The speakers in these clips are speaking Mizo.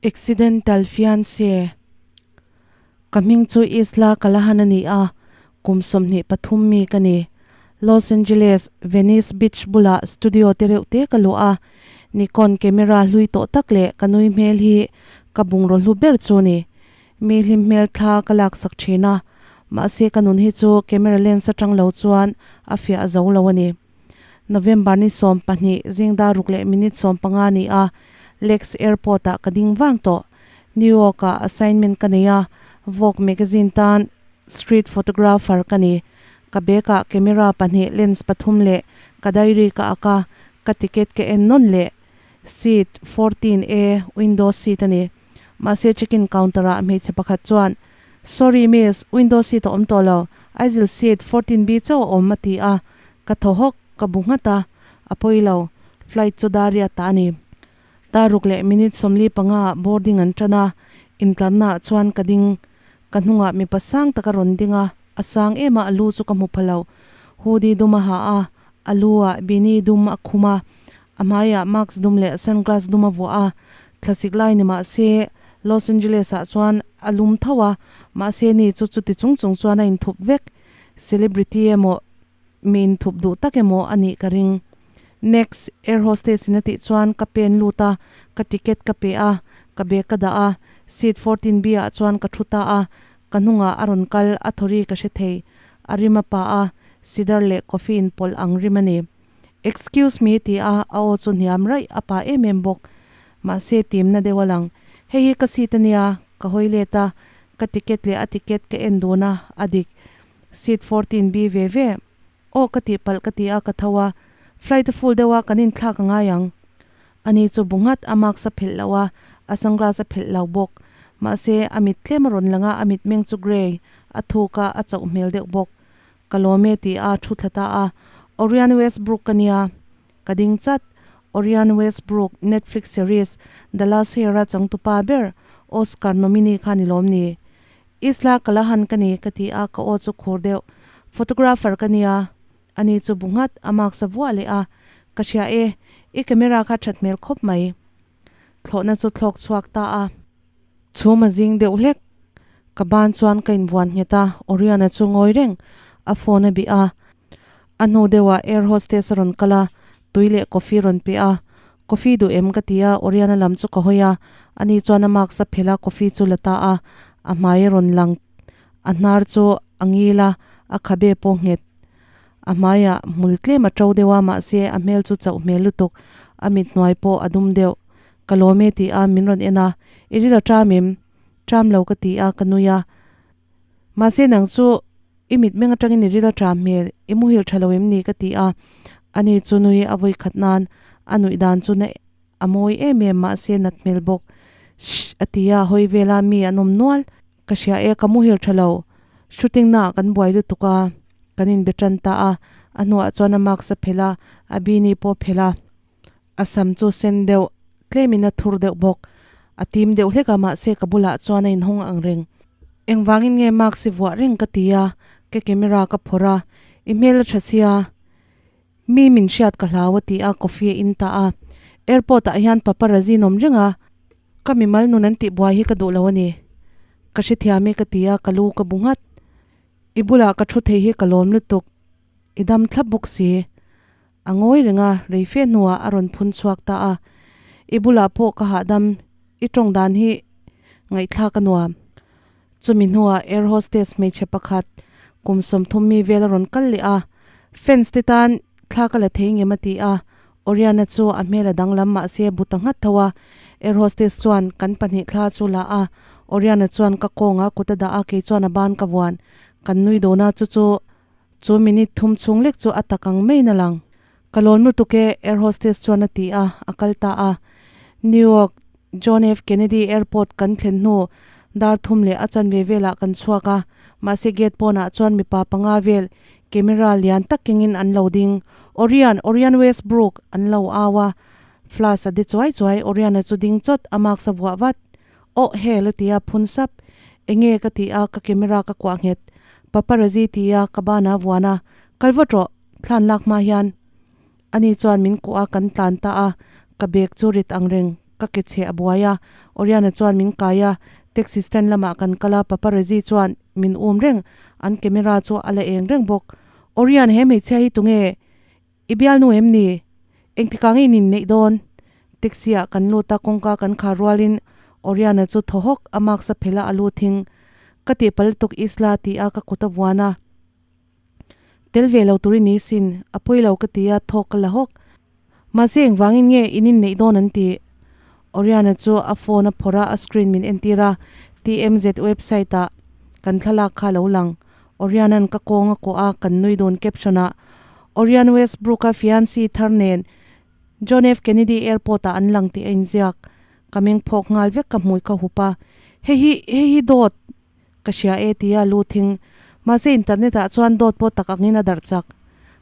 Accidental Fiancé Ka hming chu Isla Callahan a ni a, kum 23 mi ka ni. Los Angeles, Venice Beach bulah studio te reuh te ka luah a, Nikon camera hlui tawh tak leh ka nui hmel hi ka bungraw hlu ber chu ni. Mi hlim hmel thla ka laksak thin a, mahse ka nun hi chu camera lens atang lo chuan a fiah zo lo a ni. November ni 12 zingdar ruk leh minute 15 ni a, Lex Airport ah ka ding vang tawh. New York ah assignment ka nei a, Vogue magazine tan street photographer ka ni. Ka bag ah camera pahnih lens pathum leh ka diary ka ak a, ka ticket ka en nawn leh. Seat 14A window seat a ni. Mahse check-in counter ah hmeichhe pakhat chuan, Sorry miss, window seat a awm tawh lo, aisle seat 14B chauh a awm a ti a. Ka thaw hawk, ka bu nghat a, a pawi lo, flight chu dar-i a ta a ni. Dar ruk leh minute 45 ah boarding an tan a, intlarna ah chuan ka ding. Ka hnungah mipa sang tak a rawn ding a, a sang em a, a lu chu ka hmu pha lo. Hoodie dum a ha a, a lu ah beanie dum a khum a, a hmaiah mask dum leh sunglass dum a vuah a. Thlasik lai ni mah se Los Angeles ah chuan a lum tho a, mahse ni chu chuti chung chung chuan a inthup vek. Celebrity emaw mi inthup duh tak emaw a nih ka ring. Next, air hostess in a tih chuan ka pen lut a, ka ticket ka pe a, ka bag ka dah a, seat 14B ah chuan ka thu ta a, ka hnungah a rawn kal a thawri ka hre thei. A rim a pa a, cedar leh coffee in pawlh ang rim a ni. Excuse me ti a a aw chu hniam raih a pa em em bawk. Mahse timna deuh a lang. Hei hi ka seat a nia, ka hawi let a, ka ticket leh a ticket ka en dun a, a dik. Seat 14B ve ve. Aw ka tih palh ka ti a ka tho a, flight a full deuh a kan inthlak a ngai ang. Ani chu bu nghat a mask a phelh loh a, a sunglass a phelh lo bawk. Mahse a mit tlem a rawn lang a, a mitmeng chu grey, a thuk a, a chauh hmel deuh bawk. Ka lawm e ti a thu thla ta a. Orion Westbrook ka nia. Ka ding chat. Orion Westbrook Netflix series The Last Hero a changtupa ber Oscar nominee kha ni lawm ni. Isla Callahan ka ni ka ti a ka aw chu khur deuh. Photographer ka nia. Ani chu bu nghat a mask a vuah leh a. Ka hria e, i camera kha that hmel khawp mai. Thlawhna chu thlawk chhuak ta a. Chhum a zing deuh hlek. Ka ban chuan ka invuan nghet a, Oriana chu ngawi reng a phone a bih a. A hnu deuhah air hostess a rawn kal a, tui leh coffee rawn pe a. Coffee duh em ka ti a, Oriana lam chu ka hawi a, ani chuan a mask a phelh a, coffee chu la ta a, a hmai a rawn lang, a hnar chu a ngil a, a khabe pawh nghet. A hmaiah hmul tlem a to deuh a, mahse a hmel chu chauh hmel lutuk, a mit hnuai pawh a dum deuh. Ka lawm e ti a, min rawn en a, I ril a ṭam em? Ṭam lo ka ti a, ka nui a. Mahse nang chu I mitmeng atangin i ril a ṭam hmel, i muhil ṭha lo em ni? ka ti a. Ani chu nui a vawi khat nan a nuih dan chu na a mawi em em mahse nat hmel bawk. Shh! a ti a, hawi vela mi an awm nual. Ka hria e, ka muhil ṭha lo. Shooting naah kan buai lutuk a, kan inbe ṭan ta a. A hnuah chuan a mask a phelh a, a beanie pawh a phelh a. A sam chu sen deuh, tlemin a thur deuh bawk. A tim deuh hlek a, mahse ka bulah chuan a inhawng ang reng. Engvangin nge mask i vuah reng ka ti a, ka camera ka phawrh a, i hmel a tha sia, mi min hriat ka hlau a ti a, coffee a in ta a. Airport ah hian paparazzi an awm reng a, ka mimal nun an tihbuai hi ka duh lo a ni. Ka hrethiam e ka ti a, ka lu ka bu nghat. I bulah ka thu thei hi ka lawm lutuk, i dam thlap bawk si. A ngawi reng a, rei fe hnuah a rawn phun chhuak ta a. I bulah pawh ka hahdam, i tawng dan hi ngaihthlak a nuam. Chumi hnuah air hostess hmeichhe pakhat kum 30 mi vel a rawn kal leh a, fans te tan thla ka la thei ngem a ti a. Oriana chu a hmel a danglam mahse bu ta nghat tho a. Air hostess chuan kan pahnih thla chu la a, Oriana chuan ka kawnga kut a dah a, kei chuan a ban ka vuan. Kan nui dawn a, chu chu Chu minute thum chhung lek chu a tak ang maiin a lang. Ka lawn lutuk e, air hostess chuan a ti a, a kal ta a. New York, John F. Kennedy Airport kan thlen hnu dar thum leh a chanve velah kan chhuak a, mahse gate pawnah chuan mipa panga vel camera lian tak kengin an lo ding. Orion, Orion Westbrook! an lo au a, flash a de chuai chuai, Orion-a chu ding chawt, a mask a vuah vat. Aw hel a ti a phun sap. Enge ka ti a ka camera ka kuah nghet. Paparazzi ti a ka ban a vuan a, kal vat rawh, thlan lak hma hian. Ani chuan min kuah a kan tlan ta a, ka bag chu rit ang reng, ka ke chhe a buai a, Oriana chuan min kai a, taxi stand lamah kan kal a, paparazzi chuan min um reng, an camera chu a la eng reng bawk. Orian he hmeichhia hi tunge? I bialnu em ni? Engtikah nge in inneih dawn? Taxi ah kan lut a, kawngka kan khar rualin Oriana chu thaw hawk a mask a phelh a, a lu thing. Ka tihpalh lutuk Isla ti a ka kut a vuan a. Tel ve lo tur i ni sin, a pawi lo ka ti a, thawk ka la hawk. Mahse engvangin nge in inneih dawn an ti? Oriana chu a phone a phawrh a, a screen min entir a, TMZ website ah kan thlalak kha a lo lang. Oriana'n ka kawng a kuah a, kan nui dun caption ah Orian Westbrook-a fiancee thar nen John F Kennedy Airport ah an lang tih a inziak. Ka meng phawk nghal vek ka hmui ka hup a, Hei hi, hei hi dawt! Ka hria e tia lu thing. Mahse internet ah chuan dawt pawh tak angin a darh chak.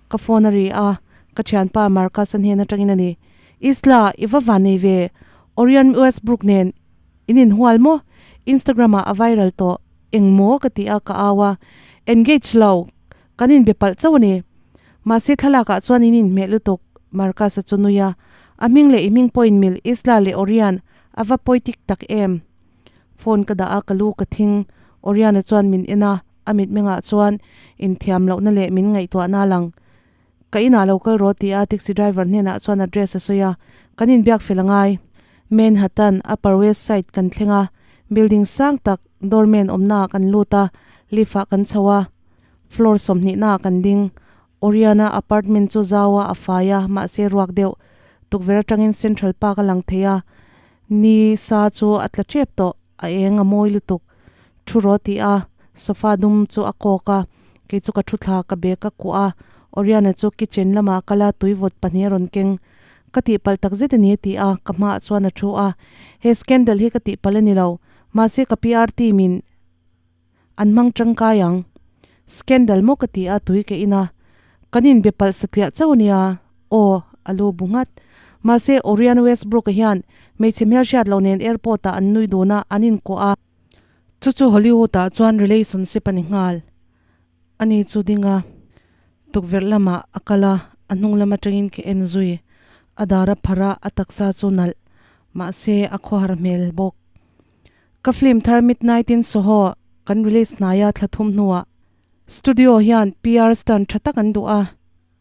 Ka phone a ri a, ka thianpa Marcus a hnen atangin a ni. Isla, i va van nei ve? Orion Westbrook nen in inhual maw? Instagram ah a viral tawh. Eng maw? ka ti a, ka au a. Engage lo, kan inbe palh chauh a ni. Mahse thlalak ah chuan in inhmeh lutuk, Marcus a chu nui a. A hming leh i hming pawh inmil, Isla leh Orion, a va pawi tik tak em? Phone ka dah a, ka lu ka thing. Oriana chuan min en a, a mitmengah chuan inthiam lohna leh min ngaihtuahna a lang. Ka inah lo kal rawh ti a taxi driver hnenah chuan address a sawi a, kan inbiak fel a ngai. Manhattan, Upper West Side kan thleng a, building sang tak, doorman awmnaah kan lut a, lift ah kan chho a, floor sawmhnihnaah kan ding. Oriana apartment chu zau a, a fai a, mahse ruak deuh. Tukverh atangin Central Park a lang thei a, Ni sa chu a tla tep tawh, a eng a mawi lutuk. Thu rawh ti a, sofa dum chu a kawk a, kei chu ka thu thla ka bag a kuah a, Oriana chu kitchen lamah a kal a, tuivawt pahnih a rawn keng. Ka tihpalh tak zet a ni a ti a, ka hmaah chuan a thu a. He scandal hi ka tihpalh a ni lo, mahse ka PR team in an hmang tangkai ang. Scandal maw ka ti a, tui ka in a. Kan inbe palh satliah chauh a nia. Aw, a lu bu nghat. Mahse, Orion Westbrook-a hian hmeichhe hmelhriat lo nen airport-ah an nui dun a, an inkuah a. Chu chu Hollywood-ah chuan relationship a ni nghal. Ani chu ding a, tukverh lamah a kal a, a hnung lam atangin ka en zui. A dar a pharh a, a taksa chu nalh. Mahse, a khawhar hmel bawk. Ka film thar Midnight in Soho kan release hnaia thla thum hnuah studio hian PR stunt tha tak an duh a,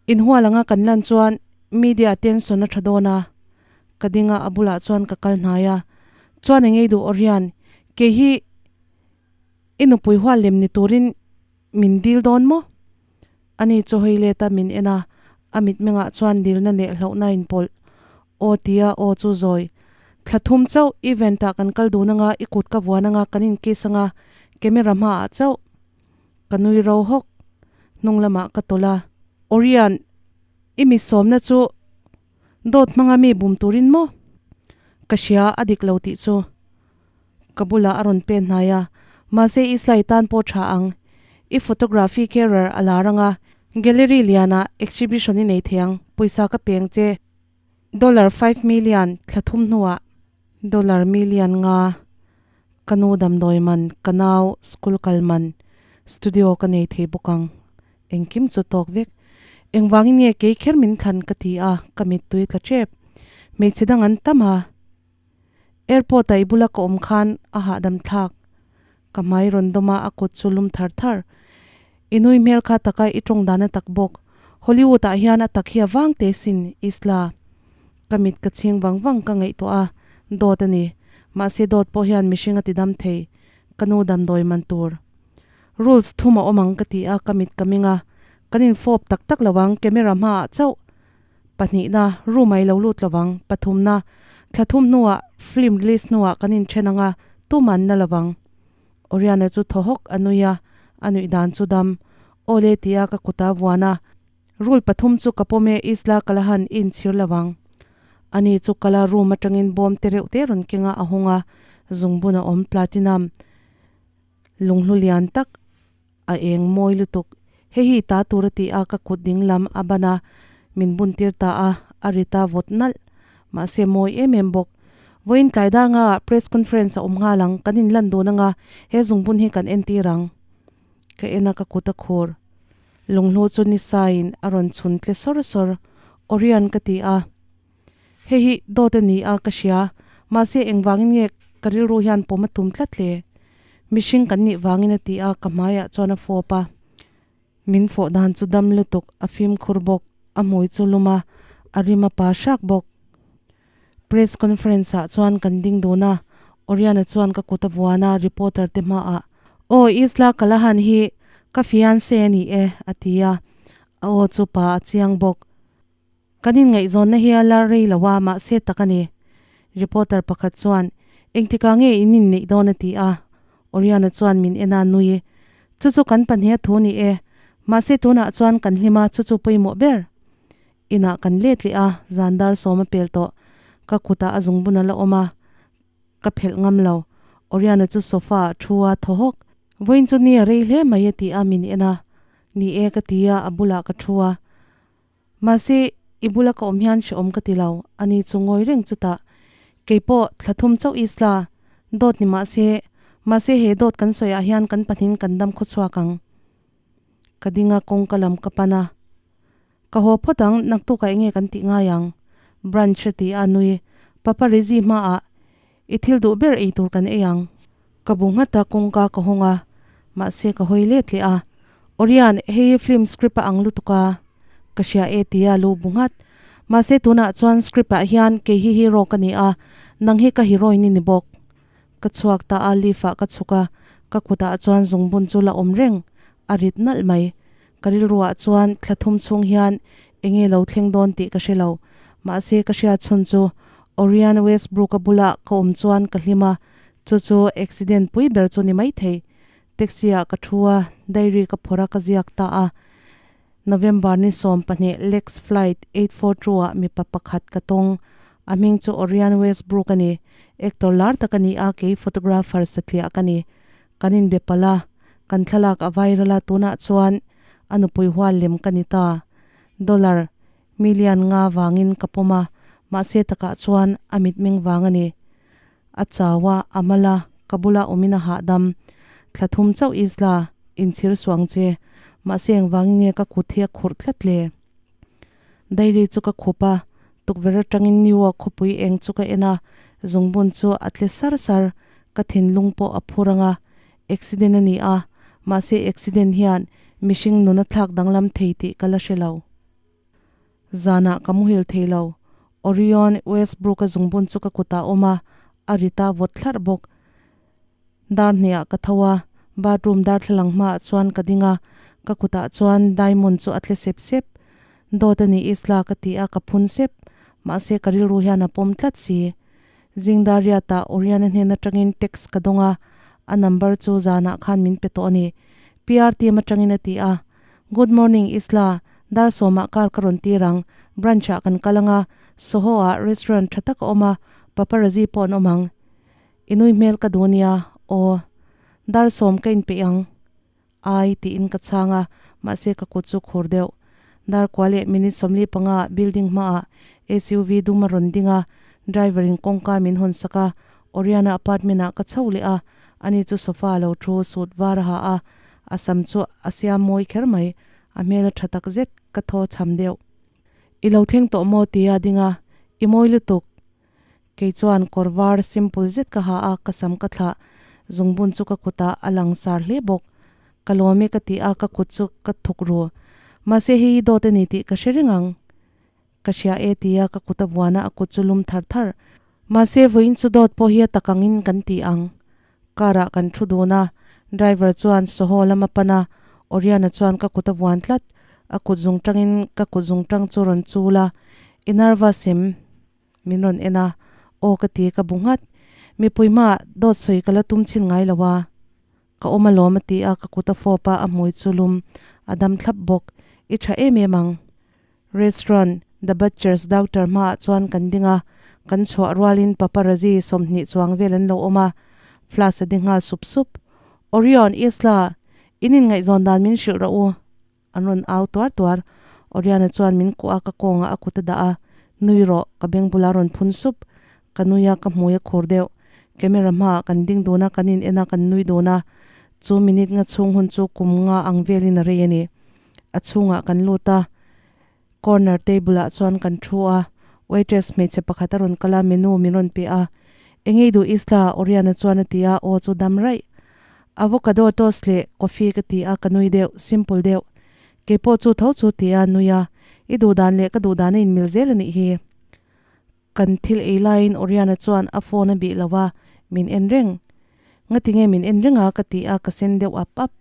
inhual anga kan lan chuan media attention a tha dawn a, ka ding a, a bulah chuan ka kal hnai a, chuan eng ei duh awr hian kei hi i nupui hual lem ni turin min dil dawn maw? Ani chu hawi let a min en a, a mitmengah chuan dilna leh hlauhna a inpawlh. Aw tia aw chu zawi. Thla thum chauh event ah kan kal dun anga i kut ka vuan anga kan in kiss anga camera hmaah chauh ka nui ro hawk. Hnung lamah ka tawlh a. Orian, i mi sawmna chu dawt hmanga mi bum turin maw? Ka hria a dik lo tih chu. Ka bulah a rawn pen hnai a, mahse Islai tan pawh tha ang. I photography carer a lar anga, gallery lianah exhibition i nei thei ang, pawisa ka peng che. Dollar five million thla thum hnuah. Dollar million nga ka nu damdawi man, ka nau school kal man, studio ka nei thei bawk ang. Engkim chu tawk vek. Engvangin nge kei kher min thlan ka ti a, ka mittui tla tep. Hmeichhe dang an tam a. Airport ah i bula ka awm khan a hahdam thlak. Ka hmai rawn dawm a, a kut chu lum thar thar. I nui hmel kha taka i tawng dan a tak bawk. Hollywood ah hian a tak hi a vang teh sin, Isla. Ka mit ka chhing vang vang ka ngaihtuah a, dawt a ni. Mahse dawt pawh hian mihring a ti dam thei. Ka nu damdawi man tur. Rules thum a awm ang ka ti a, ka mit ka ming a. Kan infawp tak tak lo ang, camera hmaah chauh. Pahnihna, room ah i lo lut lovang. Pathumna, thla thum hnuah film release hnuah kan inthen ang a, tum an la lovang. Oriana chu thaw hawk a nui a, a nuih dan chu dam. Awle tia ka kut a vuan a, rule pathum chu ka pawm e Isla Kalahan i inchhir lovang. Ani chu kala room atangin bawm te reuh te rawn keng a, a hung a, zungbun a awm platinum lunghlu lian tak A eng mawi lutuk. Hei hi ta tur a ti a, ka kut ding lam a ban a, min bun tir ta a, a ri ta vawt nalh. Mahse mawi em em bawk. Vawiin tlai dar nga ah press conference a awm nghal ang, kan in lan dun anga, he zungbun hi kan entir ang. Ka en a ka kut a khur. Lunghlu chu ni saiin a rawn chhun tle sawr sawr. Orion ka ti a. Hei hi dawt a ni a ka hria. Mahse engvangin nge. ka rilru hian pawm a tum tlat le? Mihring kan nih vangin a ti a, ka hmaiah chuan a fawp a. Min fawh dan chu dam lutuk, a fimkhur bawk, a hmui chu lum a, a rim a pa hrak bawk. Press conference ah chuan kan ding dun a, Oriana chuan ka kut a vuan a, reporter te hmaah, Aw Isla Callahan hi ka fiance a ni e, a ti a, a aw chu pa a chiang bawk. Kan inngaihzawnna hi a la rei lo a, mahse tak a ni. Reporter pakhat chuan, Engtikah nge in inneih dawn a ti a, Oriana chuan min en a, nui. Chu chu kan pahnih a thu ni e, mahse tunah chuan kan hlim a, chu chu pawimawh ber. Inah kan let leh a, zan dar sawm a pel tawh. Ka kutah a zungbun a la awm a, ka phelh ngam lo. Oriana chu sofa ah thu a thaw hawk. Vawiin chu ni a rei hle mai a ti a, min en a. Ni e ka ti a, a bulah ka thu a. Mahse, i bula ka awm hian hrehawm ka ti lo, ani chu ngawi reng chutah. Keipawh thla thum chauh Isla, dawt ni mahse, mahse he dawt kan sawiah hian kan pahnin kan dam khawchhuak ang. Ka ding a, kawngka lam ka pan a. Ka haw phawt ang, naktukah enge kan tih ngai ang? Branch a ti a, nui. Papa Rizzy hmaah i thil duh ber ei tur kan ei ang. Ka bu nghat a, kawngka ka hawng a, mahse ka hawi let leh a. Orian, hei hi film script a ang lutuk a, ka hria e ti a, lu bu nghat. Mahse tunah chuan script ah hian kei hi hero ka ni a, nang hi ka heroine i ni bawk. Ka chhuak ta a, lift ah ka chhuk a, ka kutah chuan zungbun chu la awm reng, a rit nalh mai. Ka rilruah chuan thla thum chhung hian enge lo thleng dawn tih ka hre lo. Mahse ka hriat chhun chu Orion Westbrook-a bulah ka awm chuan ka hlim a, chu chu accident pui ber chu ni maithei. Taxi-ah ka thu a, diary ka phawrh a ka ziak ta a. November ni 12 Lex flight 842 ah mipa pakhat ka tawng. A hming chu Orion Westbrook a ni. Actor lar tak a ni a, kei photographer satliah ka ni. Kan inbe palh a, kan thlalak a viral a, tunah chuan a nupui hual lem ka ni ta. Dollar million nga vangin ka pawm a, mahse takah chuan a mitmeng vang a ni. A chau a, a mal a, ka bula awmin a hahdam. Thla thum chauh Isla, inchhir suang che. Mahse engvangin nge ka kut hi a khurh tlat le? Diary chu ka khup a, tukverh atangin New York khawpui eng chu ka en a, zungbun chu a tle sar sar, ka thinlung pawh a phur ang a, accident a ni a, mahse accident hian mihring nun a thlak danglam thei tih ka la hre lo. Zanah ka muhil thei lo, Orion Westbrook-a zungbun chu ka kutah a awm a, a rit a vawt thlarh bawk. Dar hnehah ka tho a, bathroom darthlalang hmaah chuan ka ding a, ka kutah chuan diamond chu a tle sep sep. Dawt a ni Isla ka ti a, ka phun sep. Mahse ka rilru hian a pawm tlat si. Zingdariatah Oriana hnen atangin text ka dawng a, a number chu zanah khan min pe tawh a ni. PR team atangin a ti a, Good morning Isla, dar sawmah car ka rawn tir ang, branch ah kan kal ang a, Soho ah restaurant tha tak a awm a, paparazzi pawh an awm ang. I nui hmel ka duh nia, aw. Dar sawm ka inpeih ang. Ai, tiin ka chhang a, mahse ka kut chu khur deuh. Dar kua leh minute 45 ah building hmaah SUV dum a rawn ding a, driver in kawngka min hawn sak a, Oriana apartment ah ka chho leh a, ani chu sofa a lo thu, suit var a ha a, a sam chu a siam mawi kher mai, a hmel a tha tak zet, ka thaw chham deuh. I lo thleng tawh maw? tia a ding a, I mawi lutuk. Kei chuan kawr var simple zet ka ha a, ka sam ka thlah. Zungbun chu ka kutah a lang sar hle bawk. Ka lawm e ka ti a, ka kut chu ka thuk ru. Mahse hei hi dawt a ni tih ka hre reng ang. Ka hria e ti a, ka kut a vuan a, a kut chu lum thar thar. Mahse vawiin chu dawt pawh hi a tak angin kan ti ang. Car ah kan thu dun a, driver chuan Soho lam a pan a, Oriana chuan ka kut a vuan tlat. A kut zung tangin ka kut zung tang chu rawn chul a, I nervous em? Min rawn en a, Aw ka ti, ka bu nghat. Mipui hmaah dawt sawi ka la tum chhin ngai lo a, ka awm alawm a ti a, ka kut a fawp a, a hmui chu lum a dam thlap bawk. I tha em em ang. Restaurant The Butcher's Daughter hmaah chuan kan ding a, kan chhuah rualin paparazzi 20 chuang vel an lo awm a, flash a ding nghal sup sup. Orion, Isla, in inngaihzawn dan min hrilh rawh u. An rawn au tuar tuar. Oriana chuan min kuah a, ka kawngah a kut a dah a, Nui rawh, ka beng bula rawn phun sup. Ka nui a, ka hmui a khur deuh. Camera hmaah kan ding dun a, kan in en a, kan nui dun a. Chu minute nga chhung hun chu kum nga ang velin a rei a ni. A chhungah kan lut a, corner table ah chuan kan thu a. Waitress hmeichhe pakhat a rawn kal a, menu min rawn pe a. Engei duh Isla? Oriana chuan a ti a, aw chu dam raih. Avocado toast leh coffee ka ti a, ka nui deuh, simple deuh. Keipawh chu tho chu ti a, nui a, i duh dan leh ka duh dan a inmil zel a nih hi. Kan thil ei laiin Oriana chuan a phone a bih lo a, min en reng. Ngatinge min en reng a ka ti a, ka sen deuh ap ap.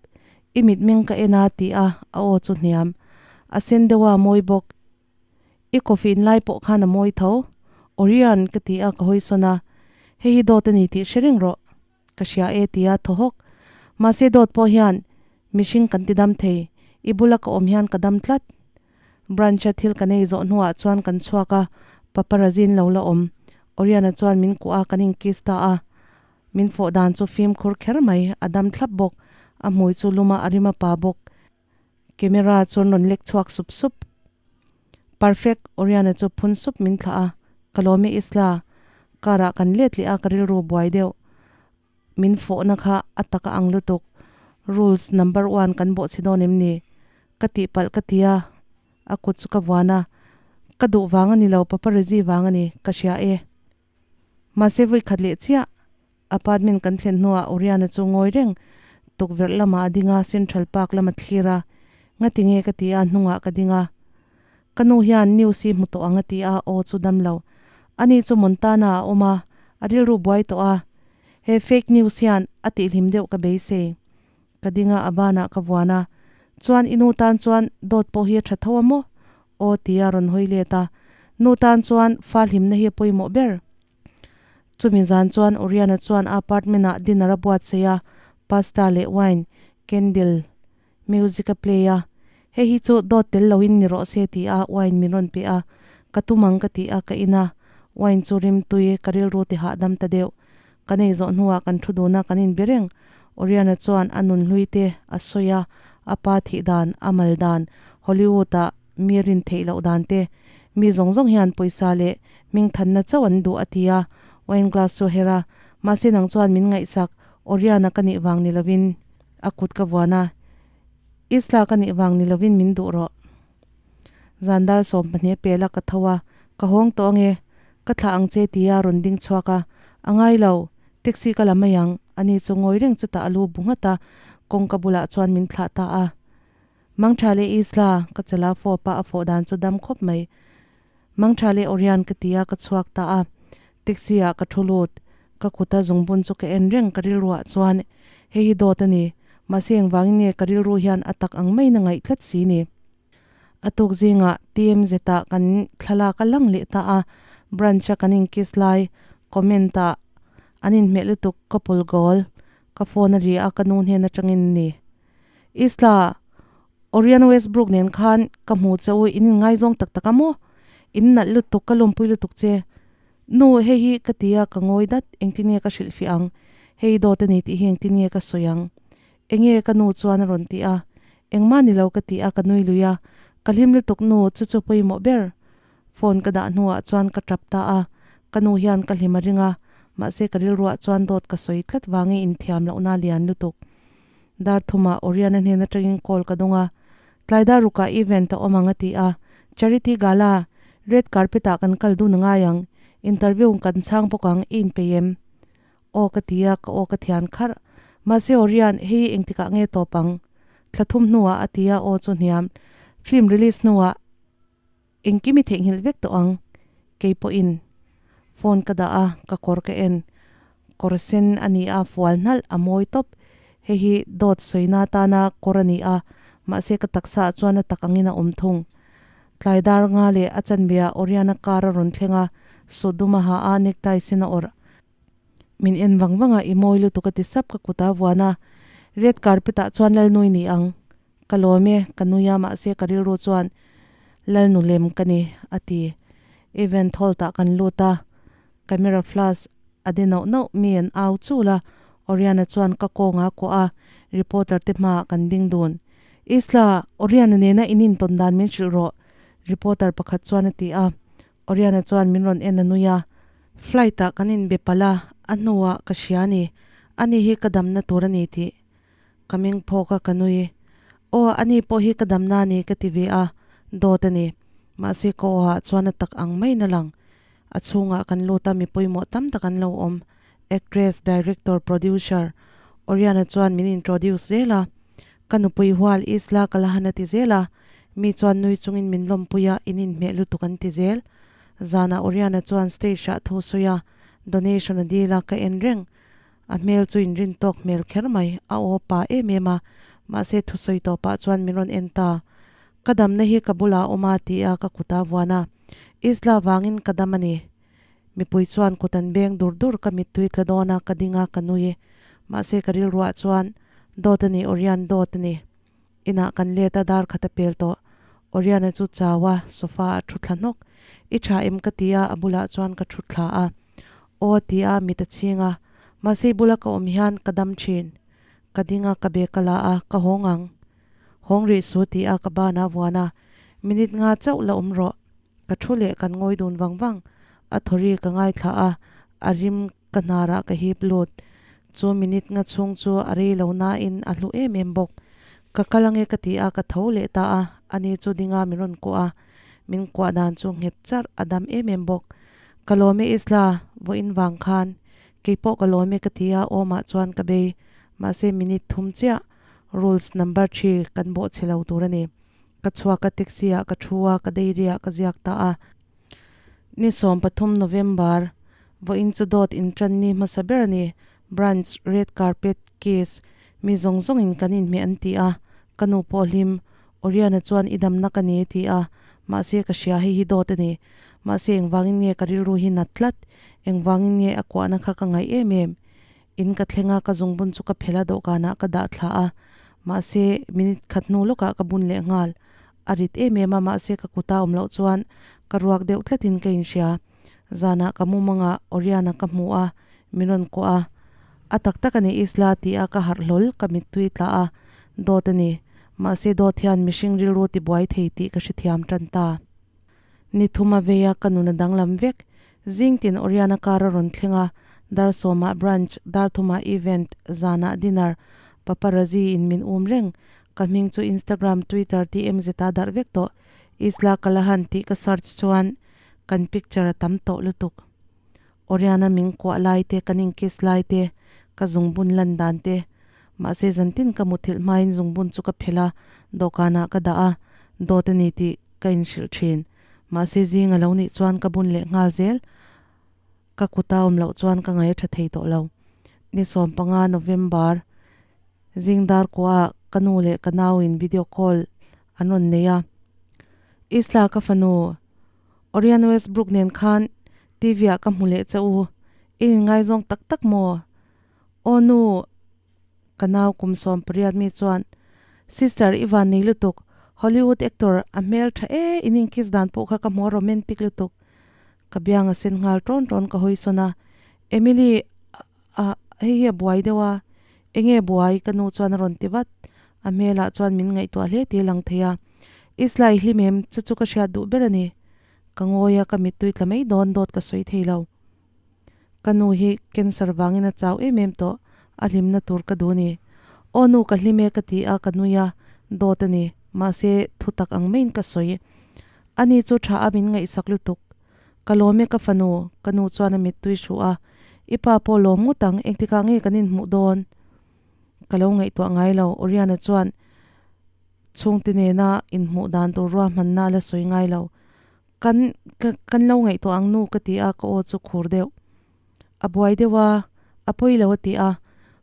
I mitmeng ka en a ti a, a aw chu hniam. A sen deuh a, mawi bawk. I coffee in lai pawh khan a mawi tho. Orian ka ti a, ka hawi sawn a. Hei hi dawt a ni tih hre reng rawh. Ka hria e ti a thaw hawk. Mahse dawt pawh hian mihring kan ti dam thei. I bula ka awm hian ka dam tlat. Branch a thil ka nei zawh hnuah chuan kan chhuak a, paparazzi in lo la awm. Oriana chuan min kuah a, kan in kiss ta a. Min fawh dan chu fimkhur kher mai, a dam thlap bawk. A hmui chu lum a, a rim a pa bawk. Camera chuan rawn lek chhuak sup sup. Perfect, Oriana chu phun sup min thlah a, ka lawm e Isla. Car ah kan let leh a ka rilru buai deuh. Min fawhna kha a tak a ang lutuk. Rules number one kan bawhchhe dawn em ni? Ka tihpalh ka ti a, a kut chu ka vuan a. Ka duh vang a ni lo, paparazzi vang a ni, ka hria e. Mahse vawi khat leh chiah apartment kan thlen hnuah Oriana chu ngawi reng tukverh lamah a ding a, Central Park lam a thlir a. Ngati nge ka ti a, hnungah ka ding a. Ka nu hian news hi hmu tawh ang a ti a, aw chu dam lo. Ani chu Montana a awm a, a rilru buai tawh a. He fake news hian a tihhlim deuh ka beisei. Ka ding a, a banah ka vuan a. Chuan i nu tan chuan dawt pawh hi a tha tho a maw? Aw tia rawn hawi let a. Nu tan chuan fa hlimna hi a pawimawh ber. Chumi zan chuan Oriana chuan a apartment ah dinner a buatsaih a, pasta leh wine, candle, music a play a. Hei hi chu dawt tel loin ni rawh se ti a wine min rawn pe a. Ka tum ang ka ti a, ka in a. Wine chu rimtui, ka rilru ti hahdam ta deuh. Kan ei zawh hnuah kan thu dun a, kan inbe reng. Oriana chuan a nun hlui te a sawi a, a pa thih dan, a mal dan, Hollywood ah mi rin theih loh dan te, mi zawng zawng hian pawisa leh hmingthanna chauh an duh a ti a, wine glass chu a her a, mahse nang chuan min ngaihsak, Oriana ka nih vang ni lovin a kut ka vuan a, Isla ka nih vang ni lovin min duh rawh. Zan dar 12 pela ka tho a, ka hawng tawh ange, ka thlah ang che tia rawn ding chhuak a, a ngai lo, taxi ka la mai ang, ani chu ngawi reng chutah a lu bu nghat a, kawngka bulah chuan min thlah ta a. Mangtha leh Isla, ka chala fawp a, a fawh dan chu dam khawp mai. Mangtha leh Orian ka ti a, ka chhuak ta a, taxi ah ka thu lut, ka kuta zungbun chu ka en reng ka rilruah chuan hei hi dawt a ni, mahse engvangin nge ka rilru hian a tak ang maiin a ngaih tlat si ni. A tuk zingah TMZ ah kan thlalak a lang leh ta a, branch a kan inkiss lai comment ah an inhmeh lutuk couple goal ka phone a ri a ka nu hnen atangin a ni. Isla, Orion Westbrook nen khan ka hmu che u, in inngaizawng tak tak a maw? In nalh lutuk, ka lawmpui lutuk che. Nu, hei hi ka ti a, ka ngawi dat, engtin nge ka hrilhfiah ang? Hei dawt a ni tih hi engtin nge ka sawi ang? Enge ka nu chuan a rawn ti a, engmah ni lo ka ti a, ka nui lui a, ka hlim lutuk nu, chu chu pawimawh ber. Phone ka dah hnuah chuan ka tap ta a, ka nu hian ka hlim a ring a, mahse ka rilruah chuan dawt ka sawi tlat vangin inthiam lohna lian lutuk. Dar thumah Oriana hnen atangin call ka dawng a, tlai dar rukah event a awm ang a ti a, Charity Gala, red carpet ah kan kal dun a ngai ang, interview kan chhang bawk ang, i inpeih em? Aw ka ti a, ka aw ka thian kharh. Mahse Orian, hei hi engtikah nge tawp ang? Thla thum hnuah a ti a, aw chu hniam. Film release hnuah Engkim i theihnghilh vek tawh ang, kei pawhin phone ka dah a, ka kawr ka en. Kawr sen a ni a, fual hnalh a mawi tawp. Hei hi dawt sawina atana kawr a ni a, mahse ka taksa ah chuan a tak angin a awm thung. Tlai dar nga leh a chanve ah Oriana car a rawn thleng a, suit dum a ha a, necktie sen a awrh. Min en vang vang a, i mawi lutuk a ti sap ka kut a vuan a, red carpet ah chuan Lalnui ni ang. Ka lawm e, ka nui a mahse ka rilru chuan Lalnu lem ka ni a ti. Event hall tah kan lut a, camera flash a de nauh nauh mi an au chul a, Oriana chuan ka kawnga kuah a, reporter te hmaah kan ding dun. Isla, Oriana nena in intawn dan min hrilh rawh reporter pakhat chuan a ti a, Oriana chuan min rawn en a nui a. Flight ah kan inbe palh a, a hnuah ka hria a ni, ani hi ka damna tur a ni tih. Ka meng phawk a, ka nui. Aw, ani pawh hi ka damna a ni ka ti ve a, dawt a ni. Mahse ka aw ah chuan a tak ang maiin a lang. A chhungah kan lut a, mi pawimawh tam tak an lo awm. Actress, director, producer. Oriana chuan min introduce zel a. Ka nupui hual Isla ka la han a ti zel a. Mi chuan nui chungin min lawmpui a, in inhmeh lutuk an ti zel. Zanah Oriana chuan stage ah thu sawi a, donation a dil a, ka en reng. A hmel chu inrin tawk hmel kher mai, a aw pa em em a, mahse thusawi tawpah chuan min rawn en ta. Ka damna hi ka bulah a awm a ti a, ka kut a vuan a. Isla vangin ka dam a ni. Mipui chuan kut an beng dur dur, ka mittui tla dawn a, ka ding a, ka nui. Mahse ka rilruah chuan, Dawt a ni, Orian, dawt a ni. Inah kan let a, dar khat a pel tawh. Oriana chu chau a, sofa a thu thla hnawk. I tha em ka ti a, a bulah chuan ka thu thla a. Aw ti a, mit a chhing a. Mahse i bula ka awm hian ka dam thin. Ka ding a, ka bag ka la a, ka hawng ang. Hawng rih su ti a, ka ban a vuan a. Minute nga chauh la awm rawh. Ka thu leh kan ngawi dun vang vang. A thawri ka ngaithla a, a rim ka hnarah ka hip lut. Chu minute nga chhung chu a rei lo nain a hlu em em bawk. Ka kal ange ka ti a, ka tho leh ta a, ani chu dinga min rawn kuah a, min kuah dan chu nghet charh a dam em em bawk. Ka lawm e Isla, vawiin vang khan keipawh ka lawm e ka ti a, awmah chuan ka bei. Mahse minute thum chiah rules number thi kan bawhchhe lo tur a ni. Ka chhuak a, taxi ah ka thu a, ka dairy ah ka ziak ta a. Ni 13 November, vawiin chu dawt intan ni hmasa ber a ni. Branch, red carpet, kiss, mi zawng zawngin kan inhmeh an ti a, ka nu pawh hlim, Oriana chuan i damna ka ni a ti a, mahse ka hria hei hi dawt a ni. Mahse engvangin nge ka rilru hi nat tlat? Engvangin nge a kuahna kha ka ngaih em em? In ka thleng a, ka zungbun chu ka phel a, dawhkanah ka dah thla a, mahse minute khat hnu lawkah ka bun leh nghal. A rit em em a, mahse ka kuta awm loh chuan ka ruak deuh tlatin ka inhria. Zanah ka mumangah Oriana ka hmu a, min rawn kuah a. A tak tak a ni Isla ti a ka harh hlawl, ka mittui tla a, dawt a ni. Mahse dawt hian mihring rilru tibuai thei tih ka hrethiam tan ta. Ni thum a vei a, ka nun a danglam vek. Zing tin Oriana car a rawn thleng a, dar sawmah brunch, dar thumah event, zanah dinner, paparazzi in min um reng. Ka hming chu Instagram, Twitter TMZ ah darh vek tawh. Isla Kalahan tih ka search chuan kan picture a tam tawh lutuk. Oriana min kuah lai te, kan in kiss lai te, ka zungbun lan dan te. Mahse zantin ka muthilh hmain zungbun chu ka phelh a, dawhkanah ka dah a, dawt a ni tih ka inhrilh thin. Mahse zing a lo nih chuan ka bun leh nghal zel. Ka kuta awm loh chuan ka ngaih a tha thei tawh lo. Ni 15 November zing dar kuah ka nu leh ka nau in video call an rawn nei a. Isla ka fanu Orion Westbrook nen khan TV ah ka hmu leh che u. I inngaizawng tak tak maw? Aw nu! Ka nau kum 18 mi chuan, Sister i van nei lutuk, Hollywood actor a hmel tha e, in inkiss dan pawh kha ka hmu a romantic lutuk. Ka biang a sen nghal tawn tawn ka hawi sawn a, Emily a hei hi a buai deuh a, enge buai? Ka nu chuan a rawn ti vat, a hmelah chuan min ngaihtuah hle tih a lang thei a. Isla i hlim em? Chu chu ka hriat duh ber a ni. Ka ngawi a, ka mittui tla mai dawn dawt ka sawi thei lo. Ka nu hi cancer vangin a chau em em tawh, a hlimna tur ka duh a ni. Aw nu ka hlim e ka ti a, ka nui a, dawt a ni, mahse thutak ang maiin ka sawi. Ani chu tha a min ngaihsak lutuk. Ka lawm e ka fanu, ka nu chuan a mittui hruh a, i pa pawh lawm ngawt ang, engtikah nge kan inhmuh dawn? Ka lo ngaihtuah ngai lo, Oriana chuan chhungte nena inhmuh dan tur ruahmanna a la sawi ngai lo. Kan, ka, kan lo ngaihtuah ang nu ka ti a, ka aw chu khur deuh. A buai deuh a, a pawi lo a ti a.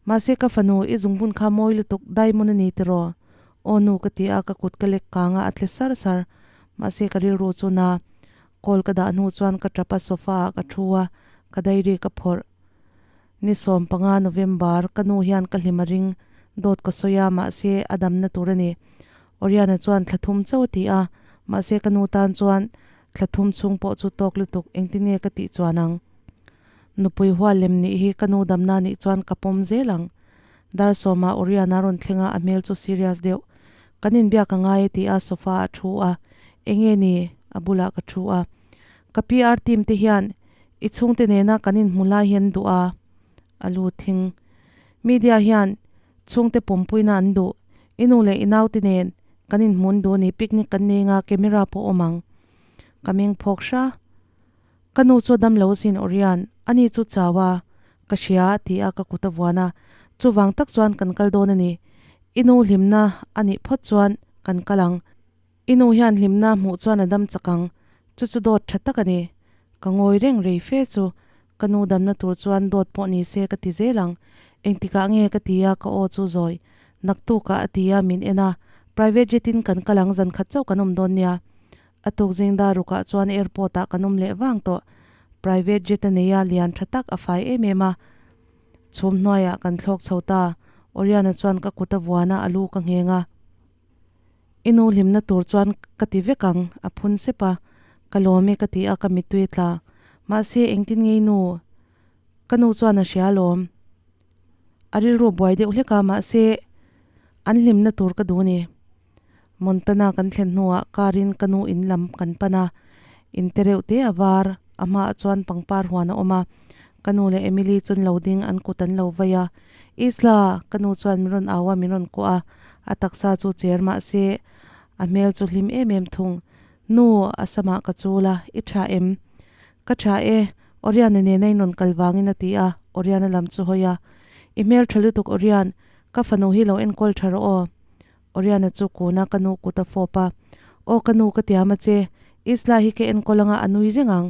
Mahse ka fanu, i zungbun kha mawi lutuk, diamond a ni tiraw? Aw nu ka ti a, ka kut ka lek kang a, a tle sar sar. Mahse ka rilru chu na. Call ka dah hnu chuan ka tap a, sofa ah ka thu a, ka diary ka phawrh. Ni 15 November, ka nu hian ka hlim a ring, dawt ka sawi a, mahse a damna tur a ni. Oriana chuan thla thum chauh a ti a, mahse ka nu tan chuan thla thum chhung pawh chu tawk lutuk engtin nge ka tih chuan ang? Nupui hual lem nih hi ka nu damna nih chuan ka pawm zel ang. Dar sawmah Oriana rawn thleng a, a hmel chu serious deuh. Kan inbiak a ngai a ti a, sofa ah a thu a, enge ni? A bulah ka thu a. Ka PR team te hian i chhungte nena kan inhmu lai hi an duh a, a lu thing. Media hian Chhungte pawmpuina an duh. I nu leh i naute nen kan inhmun duh a ni, picnic kan nei anga camera pawh awm ang. Ka meng phawk hra. Ka nu chu a dam lo asin Orian, ani chu chau a, ka hria a ti a ka kut a vuan a, chuvang tak chuan kan kal dawn a ni. I nu hlimna a nih phawt chuan kan kal ang. I nu hian hlimna hmuh chuan a dam chak ang, chu chu dawt tha tak a ni. Ka ngawi reng rei fe chu ka nu damna tur chuan dawt pawh ni se ka ti zel ang. Engtikah nge ka ti a ka aw chu zawi naktukah a ti a min en a, private jet in kan kal ang zan khat chauh kan awm dawn nia. A tuk zing dar rukah chuan airport ah kan awm leh vang tawh. Private jet a nei a, lian tha tak a fai em em a. Chhum hnuaiah kan thlawk chho ta. Oriana chuan ka kut a vuan a, a lu ka ngheng a. I nu hlimna tur chuan ka ti vek ang, a phun sep a. Ka lawm e ka ti a, ka mittui a tla. Mahse engtin nge i nu? Ka nu chuan a hria alawm. A rilru buai deuh hlek a, mahse an hlimna tur ka duh a ni. Montana kan thlen hnuah car in ka nu in lam kan pan a, in te reuh te a var, a hmaah chuan pangpar huan a awm a, ka nu leh Emily chuan lo ding an kut an lo vai a, Isla! Ka nu chuan min rawn au a, min rawn kuah a, a taksa chu cher mah se a hmel chu hlim em em thung, Nu, a samah ka chul a, i tha em? Ka tha e, Oriana nena in rawn kal vangin a ti a, Oriana lam chu hawi a, I hmel tha lutuk Orian, ka fanu hi lo enkawl tha rawh aw. Oriana chu kuna ka nu kut a fawp a, Aw ka nu ka tiam a che, Isla hi ka enkawl anga a nui reng ang.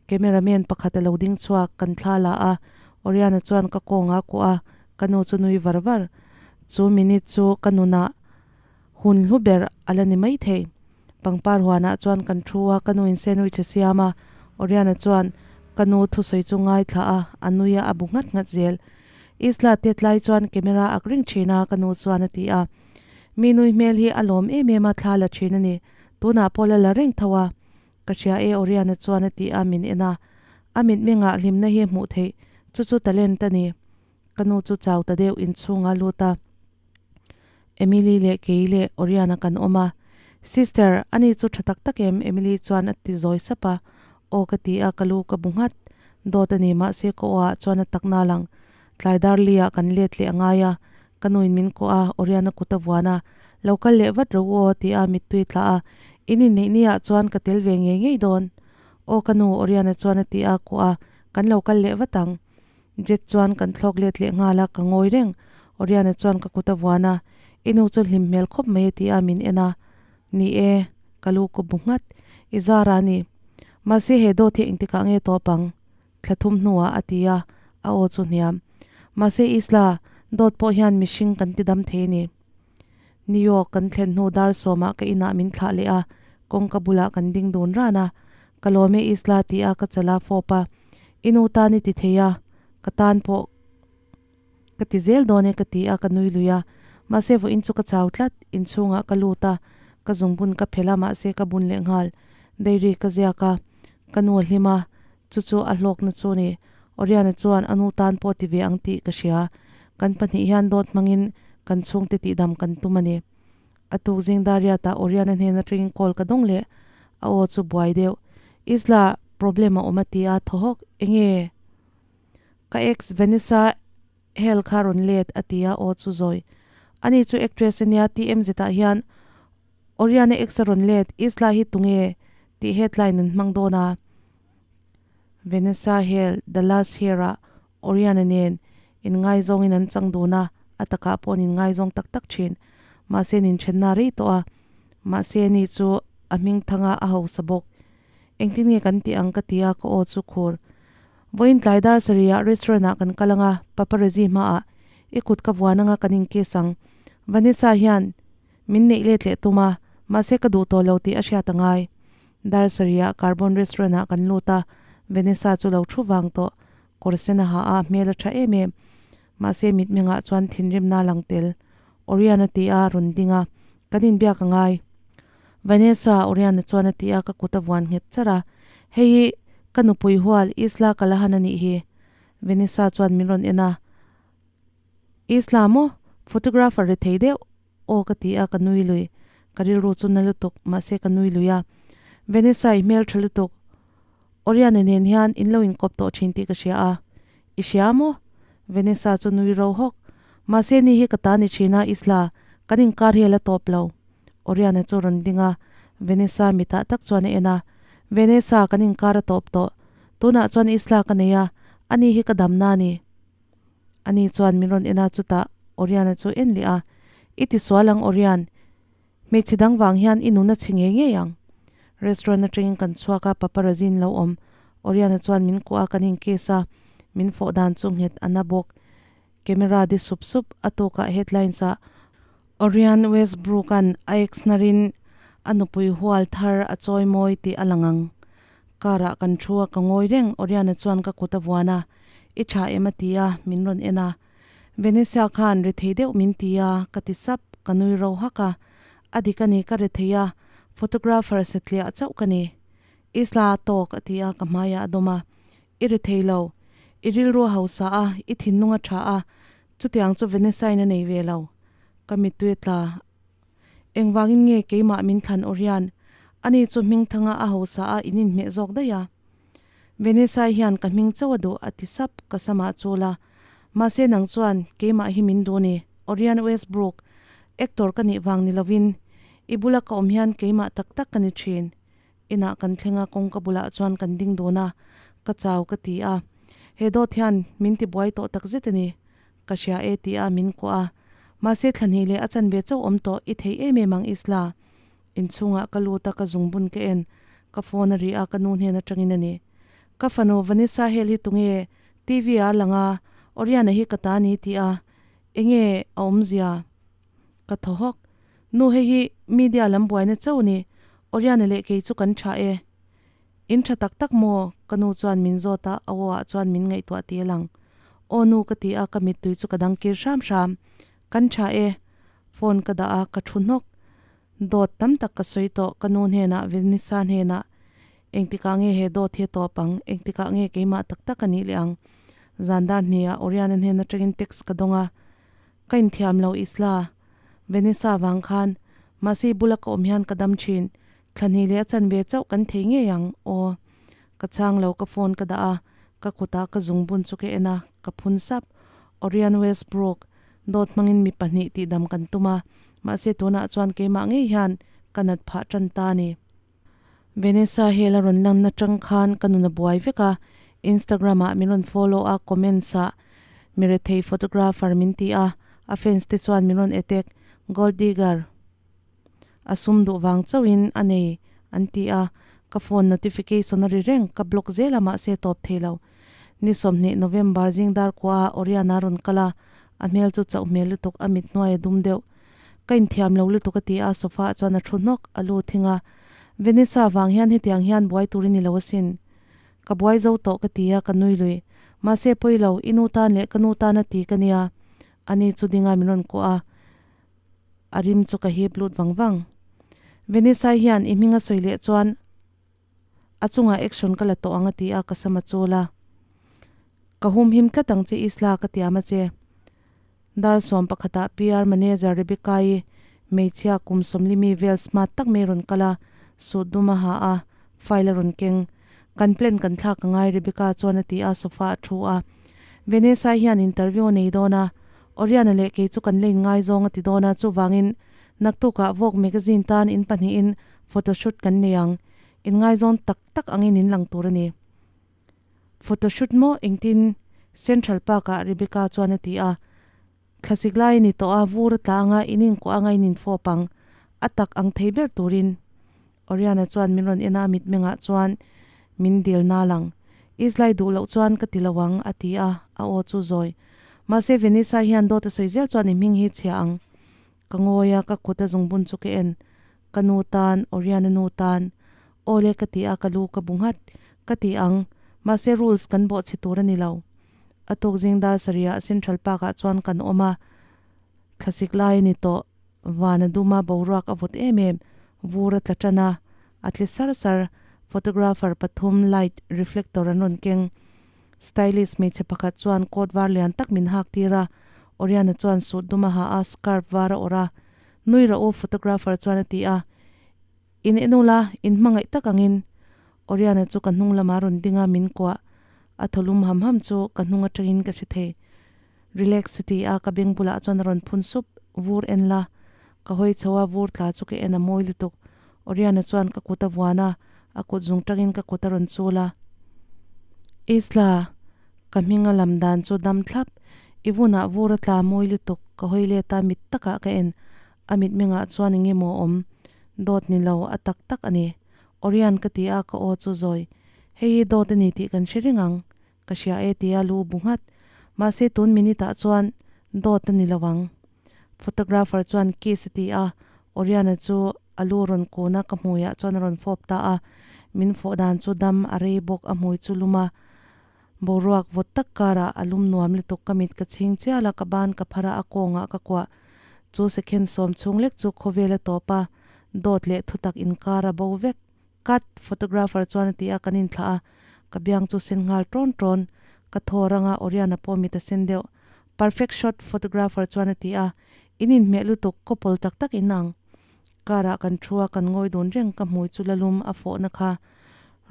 Camera man pakhat a lo ding chhuak, kan thla la a, Oriana chuan ka kawng a kuah a, ka nu chu nui var var. Chu minute chu ka nunah hun hlu ber a la ni maithei. Pangpar huanah chuan kan thu a, ka nuin sandwich a siam a, Oriana chuan ka nu thusawi chu ngaithla a, a nui a, a bu nghat nghat zel. Isla te tlai chuan camera ak ring thin a, ka nu chuan a ti a. Mi nui hmel hi a lawm em em a, thla la thin a ni. Tunah pawh la la reng tho a. Ka hria e Oriana chuan a ti a, min en a. A mitmengah hlimna hi hmuh theih, chu chu talent a ni. Ka nu chu chau ta deuh inchhunga lut a. Emily leh kei leh Oriana kan awm a. Sister, ani chu tha tak tak em? Emily chuan a ti zawi sap a. Aw ka ti a, ka lu ka bu nghat. Dawt a ni, mahse ka aw ah chuan a tak nal ang. Tlai dar li ah kan let leh a ngai a. Ka nuin min kawh a, Oriana kut a vuan a. Lo kal leh vat ro u aw ti a mittui tla a. In inneih ni ah chuan ka tel ve ngei ngei dawn. Aw ka nu, Oriana chuan a ti a, kuah a. Kan lo kal leh vat ang. Jet chuan kan thlawk let leh nghal a, ka ngawi reng. Oriana chuan ka kut a vuan a, I nu chu hlim hmel khawp mai a ti a, min en a. Ni e, ka lu ka bu nghat. I zar a ni. Mahse he dawt hi engtikah nge tawp ang? Thla thum hnuah a ti a, a aw chu hniam. Mahse Isla, dawt pawh hian mihring kan ti dam thei a ni. New York kan thlen hnu dar sawmah ka inah min thlah leh a, kawngka bulah kan ding dun ran a. Ka lawm e Isla ti a ka chala fawp a. I nu tan i ti thei a, ka tan pawh ka ti zel dawn e ka ti a, ka nui lui a. Mahse vawiin chu ka chau tlat, inchhungah ka lut a, ka zungbun ka phelh a mahse ka bun leh nghal. Dairy ka ziak a, ka nu a hlim a, chu chu a hlawkna chu ni. Oriana chuan a nu tan pawh ti ve ang tih ka hria. Kan pahnih hian dawt hmangin kan chhungte tihdam kan tum a ni. A tuk zing Dariata Oriana hnen atangin call ka dawng leh a aw chu buai deuh. Isla, problem a awm a ti a, thaw hawk, Enge? Ka ex Vanessa Hale kha rawn let a ti a, aw chu zawi. Ani chu actress ania TMZ ah hian Oriana ex a rawn let, Isla hi tunge? tih headline an hmang dawn a. Vanessa Hale, Dallas Hare ah Oriana nen inngaizawngin an chang dun a, a takah pawh an inngaizawng tak tak thin. Mahse an inthenna rei tawh a, mahse ani chu a hming thanga a hausa bawk. Engtin nge kan tih ang ka ti a, ka aw chu khur. Vawiin tlai dar sarihah restaurant ah kan kal anga, paparazzi hmaah i kut ka vuan anga kan inkiss ang. Vanessa hian min neih let leh tum a, mahse ka duh tawh lo tih a hriat a ngai. Dar sarihah Carbon restaurant ah kan lut a, Vanessa chu lo thu vang tawh. Kawr sen a ha a, hmel a tha em em. Mahse mitmengah chuan thinrimna a lang tel. Oriana ti a rawn ding a, kan inbiak a ngai. Vanessa, Oriana chuan a ti a, ka kut a vuan nghet char a. Hei hi ka nupui hual Isla Kalahan a nih hi. Vanessa chuan min rawn en a. Isla maw? Photographer ri thei deuh. Aw ka ti a, ka nui lui. Ka rilru chu na lutuk, mahse ka nui lui a. Vanessa i hmel tha lutuk. Oriana nen hian in lo inkawp tawh thin tih ka hria a. I hria maw? Vanessa chu nui ro hawk. Mahse ni hi ka ta ni thin a, Isla, kan inkar hi a la tawp lo. Oriana chu rawn ding a, Vanessa mitah tak chuan a en a. Vanessa, kan inkar a tawp tawh. Tunah chuan Isla ka nei a, ani hi ka damna a ni. Ani chuan min rawn en a, chutah Oriana chu en leh a, I ti sual ang Orian, hmeichhe dang vang hian i nun a chhe ngei ngei ang. Restaurant atangin kan chhuak a, paparazzi in lo awm. Oriana chuan min kuah a, kan inkiss a, min fawh dan chu nghet a na bawk. Camera di sup sup a tawkah headlines ah Orion Westbrook-a'n a ex hnarin a nupui hual thar a chawi mawi tih a lang ang. Car-ah kan thu a, ka ngawi reng, Orion-a chuan ka kut a vuan a, I tha em a ti a, min rawn en a. Vanessa khan rethei deuh min ti a, ka ti sap, ka nui ro hak a. A dik a ni, ka rethei a, photographer satliah chauh ka ni. Isla tawk a ti a, ka hmaiah a dawm a. I rethei lo. I rilru a hausa a, i thinlung a tha a, chutiang chu Vanessa-in a nei ve lo. Ka mittui a tla. Engvangin nge keimah min thlan aw rian? Ani chu hming thanga a hausa a in inhmeh zawk daih a. Vanessa-i hian ka hming chauh a duh a ti sap, ka samah chul a. Mahse nang chuan keimah hi min duh ni, Orion Westbrook, actor ka nih vang ni lovin i bula ka awm hian keimah tak tak ka ni thin. Inah kan thleng a, kawngka bulah chuan kan ding dun a, ka chau ka ti a. He dawt hian min ti buai tawh tak zet a ni. Ka hria e ti a, min kuah a. Mahse thlahnih leh a chanve chauh awm tawh, i thei em em ang Isla. Inchhungah ka lut a, ka zungbun ka en. Ka phone a ri a, ka nu hnen atangin a ni. Ka fanu Vanessa hel hi tunge TV ah a lang a, Oriana hi ka ta ni ti a, enge a awmzia? Ka thaw hawk. Nu hei hi media lam buaina chauh ni. Oriana leh kei chu kan tha e. In tha tak tak maw? Ka nu chuan min zawt a, a aw ah chuan min ngaihtuah tih a lang. Aw nu ka ti a, ka mittui chu ka dang kir hram hram. Kan tha e. Phone ka dah a, ka thu hnawk. Dawt tam tak ka sawi tawh, ka nu hnenah, Vanessa hnenah. Engtikah nge he dawt hi a tawp ang? Engtikah nge keimah tak tak a nih leh ang? Zan dar hniah Oriana hnen atangin text ka dawng a. Ka inthiam lo Isla, Vanessa vang khan, mahse i bula ka awm hian ka dam thin, thlahnih leh a chanve chauh kan thei ngei ang, aw. Ka chhang lo, ka phone ka dah a, ka kutah ka zungbun chu ka en a, ka phun sap. Orion Westbrook, dawt hmangin mi pahnih tihdam kan tum a, mahse tunah chuan keimah ngei hian ka nat phah tan ta a ni. Vanessa hel a rawn lanna tang khan ka nun a buai vek a, Instagram ah min rawn follow a, comments ah mi rethei photographer min ti a, a fans te chuan min rawn attack, gold digger a sum duh vang chauhin a nei an ti a, ka phone notification a ri reng, ka block zel a mahse tawp thei lo. Ni 20 November zing dar kua ah Oriana a rawn kal a, a hmel chu chauh hmel lutuk a mit hnuai a dum deuh. Ka inthiam lo lutuk a ti a, sofa ah chuan a thu hnawk, a lu thing a. Vanessa vang hian hetiang hian buai tur i ni lo asin. Ka buai zo tawh ka ti a, ka nui lui. Mahse pawi lo, i nu tan leh ka nu tan a ti ka nia. Ani chu dinga min rawn kuah a, a rim chu ka hip lut vang vang. Vanessa hian i hming a sawi leh chuan a chungah action ka la tawh ang a ti a, ka sam a chul a. Ka humhim tlat ang che Isla ka tiam a che. Dar suam pakhatah PR manager Rebecca-i hmeichhia kum sawmli mi vel smart tak mai rawn kal a, suit dum a ha a, file a rawn keng. Kan plan kan thlak a ngai Rebecca chuan a ti a, sofa a thu a. Vanessa hian interview a nei dawn a, Oriana leh kei chu kan la inngaizawng a ti dawn a, chuvangin naktukah Vogue magazine tan in pahnihin photoshoot kan nei ang. Inngaizawng tak tak angin in lang tur a ni. Photoshoot maw engtin Central Park ah Rebecca chuan a ti a. Thlasik lai a ni tawh a, vur a tla anga in inkuah anga in infawp ang. A tak ang thei ber turin. Oriana chuan min rawn en a, a mitmengah chuan min dil nal ang. Islai duh loh chuan ka ti lo ang, a ti a, a aw chu zawi. Mahse Vanessa hian dawt a sawi zel chuan i hming hi chhia ang. Ka ngawi a, ka kut a zungbun chu ka en. Ka nu tan, Oriana nu tan. Awle ka ti a, ka lu ka bu nghat. Ka ti ang, mahse rules kan bawh chhe tur a ni lo. A tuk zing dar sarihah Central Park ah chuan kan awm a, thlasik lai a ni tawh. Van a dum a, boruak a vawt em em. Vur a tla tan a, a tle sar sar. Photographer pathum light reflector an rawn keng. Stylist hmeichhe pakhat chuan coat var lian tak min hak tir a, Oriana chuan suit dum a ha a, scarf var a awrh a. Nui rawh u, photographer chuan a ti a. In en ula, in hmangaih tak angin. Oriana chu ka hnung lamah rawn ding a, min kuah. A thaw lum ham ham chu ka hnung atangin ka hre thei. Relax a ti a, ka beng bulah chuan a rawn phun sup, Vur en la. Ka hawi chho a, vur tla chu ka en a mawi lutuk. Oriana chuan ka kut a vuan a, a kut zung tangin ka kut a rawn chul a. Isla, ka hming a lam dan chu dam thlap, i vunah vur a tla mawi lutuk, ka hawi let a mit takah ka en, a mitmengah chuan eng emaw awm, dawt ni lo, a tak tak a ni. Orian ka ti a, ka aw chu zawi, hei hi dawt a ni tih kan hre reng ang, ka hria e ti a lu bu nghat, mahse tun minute ah chuan dawt a ni lo ang. Photographer chuan kiss a ti a, Oriana chu a lu rawn kun a, ka hmuiah chuan a rawn fawp ta a, min fawh dan chu dam a rei bawk, a hmui chu lum a, boruak vawt tak karah a lum nuam lutuk, ka mit ka chhing chial a, ka ban ka phar a, a kawngah ka kuah chu second sawm chhung lek chu khawvel a tawp a, dawt leh thutak inkar a bo vek. Cut! Photographer chuan a ti a, kan inthlah a, ka biang chu sen nghal ṭawn ṭawn. Ka thaw rang a, Oriana pawh mit a sen deuh. Perfect shot! Photographer chuan a ti a, in inhmeh lutuk, couple tak tak in ang. Car ah kan thu a, kan ngawi dun reng, ka hmui chu la lum a fawhna kha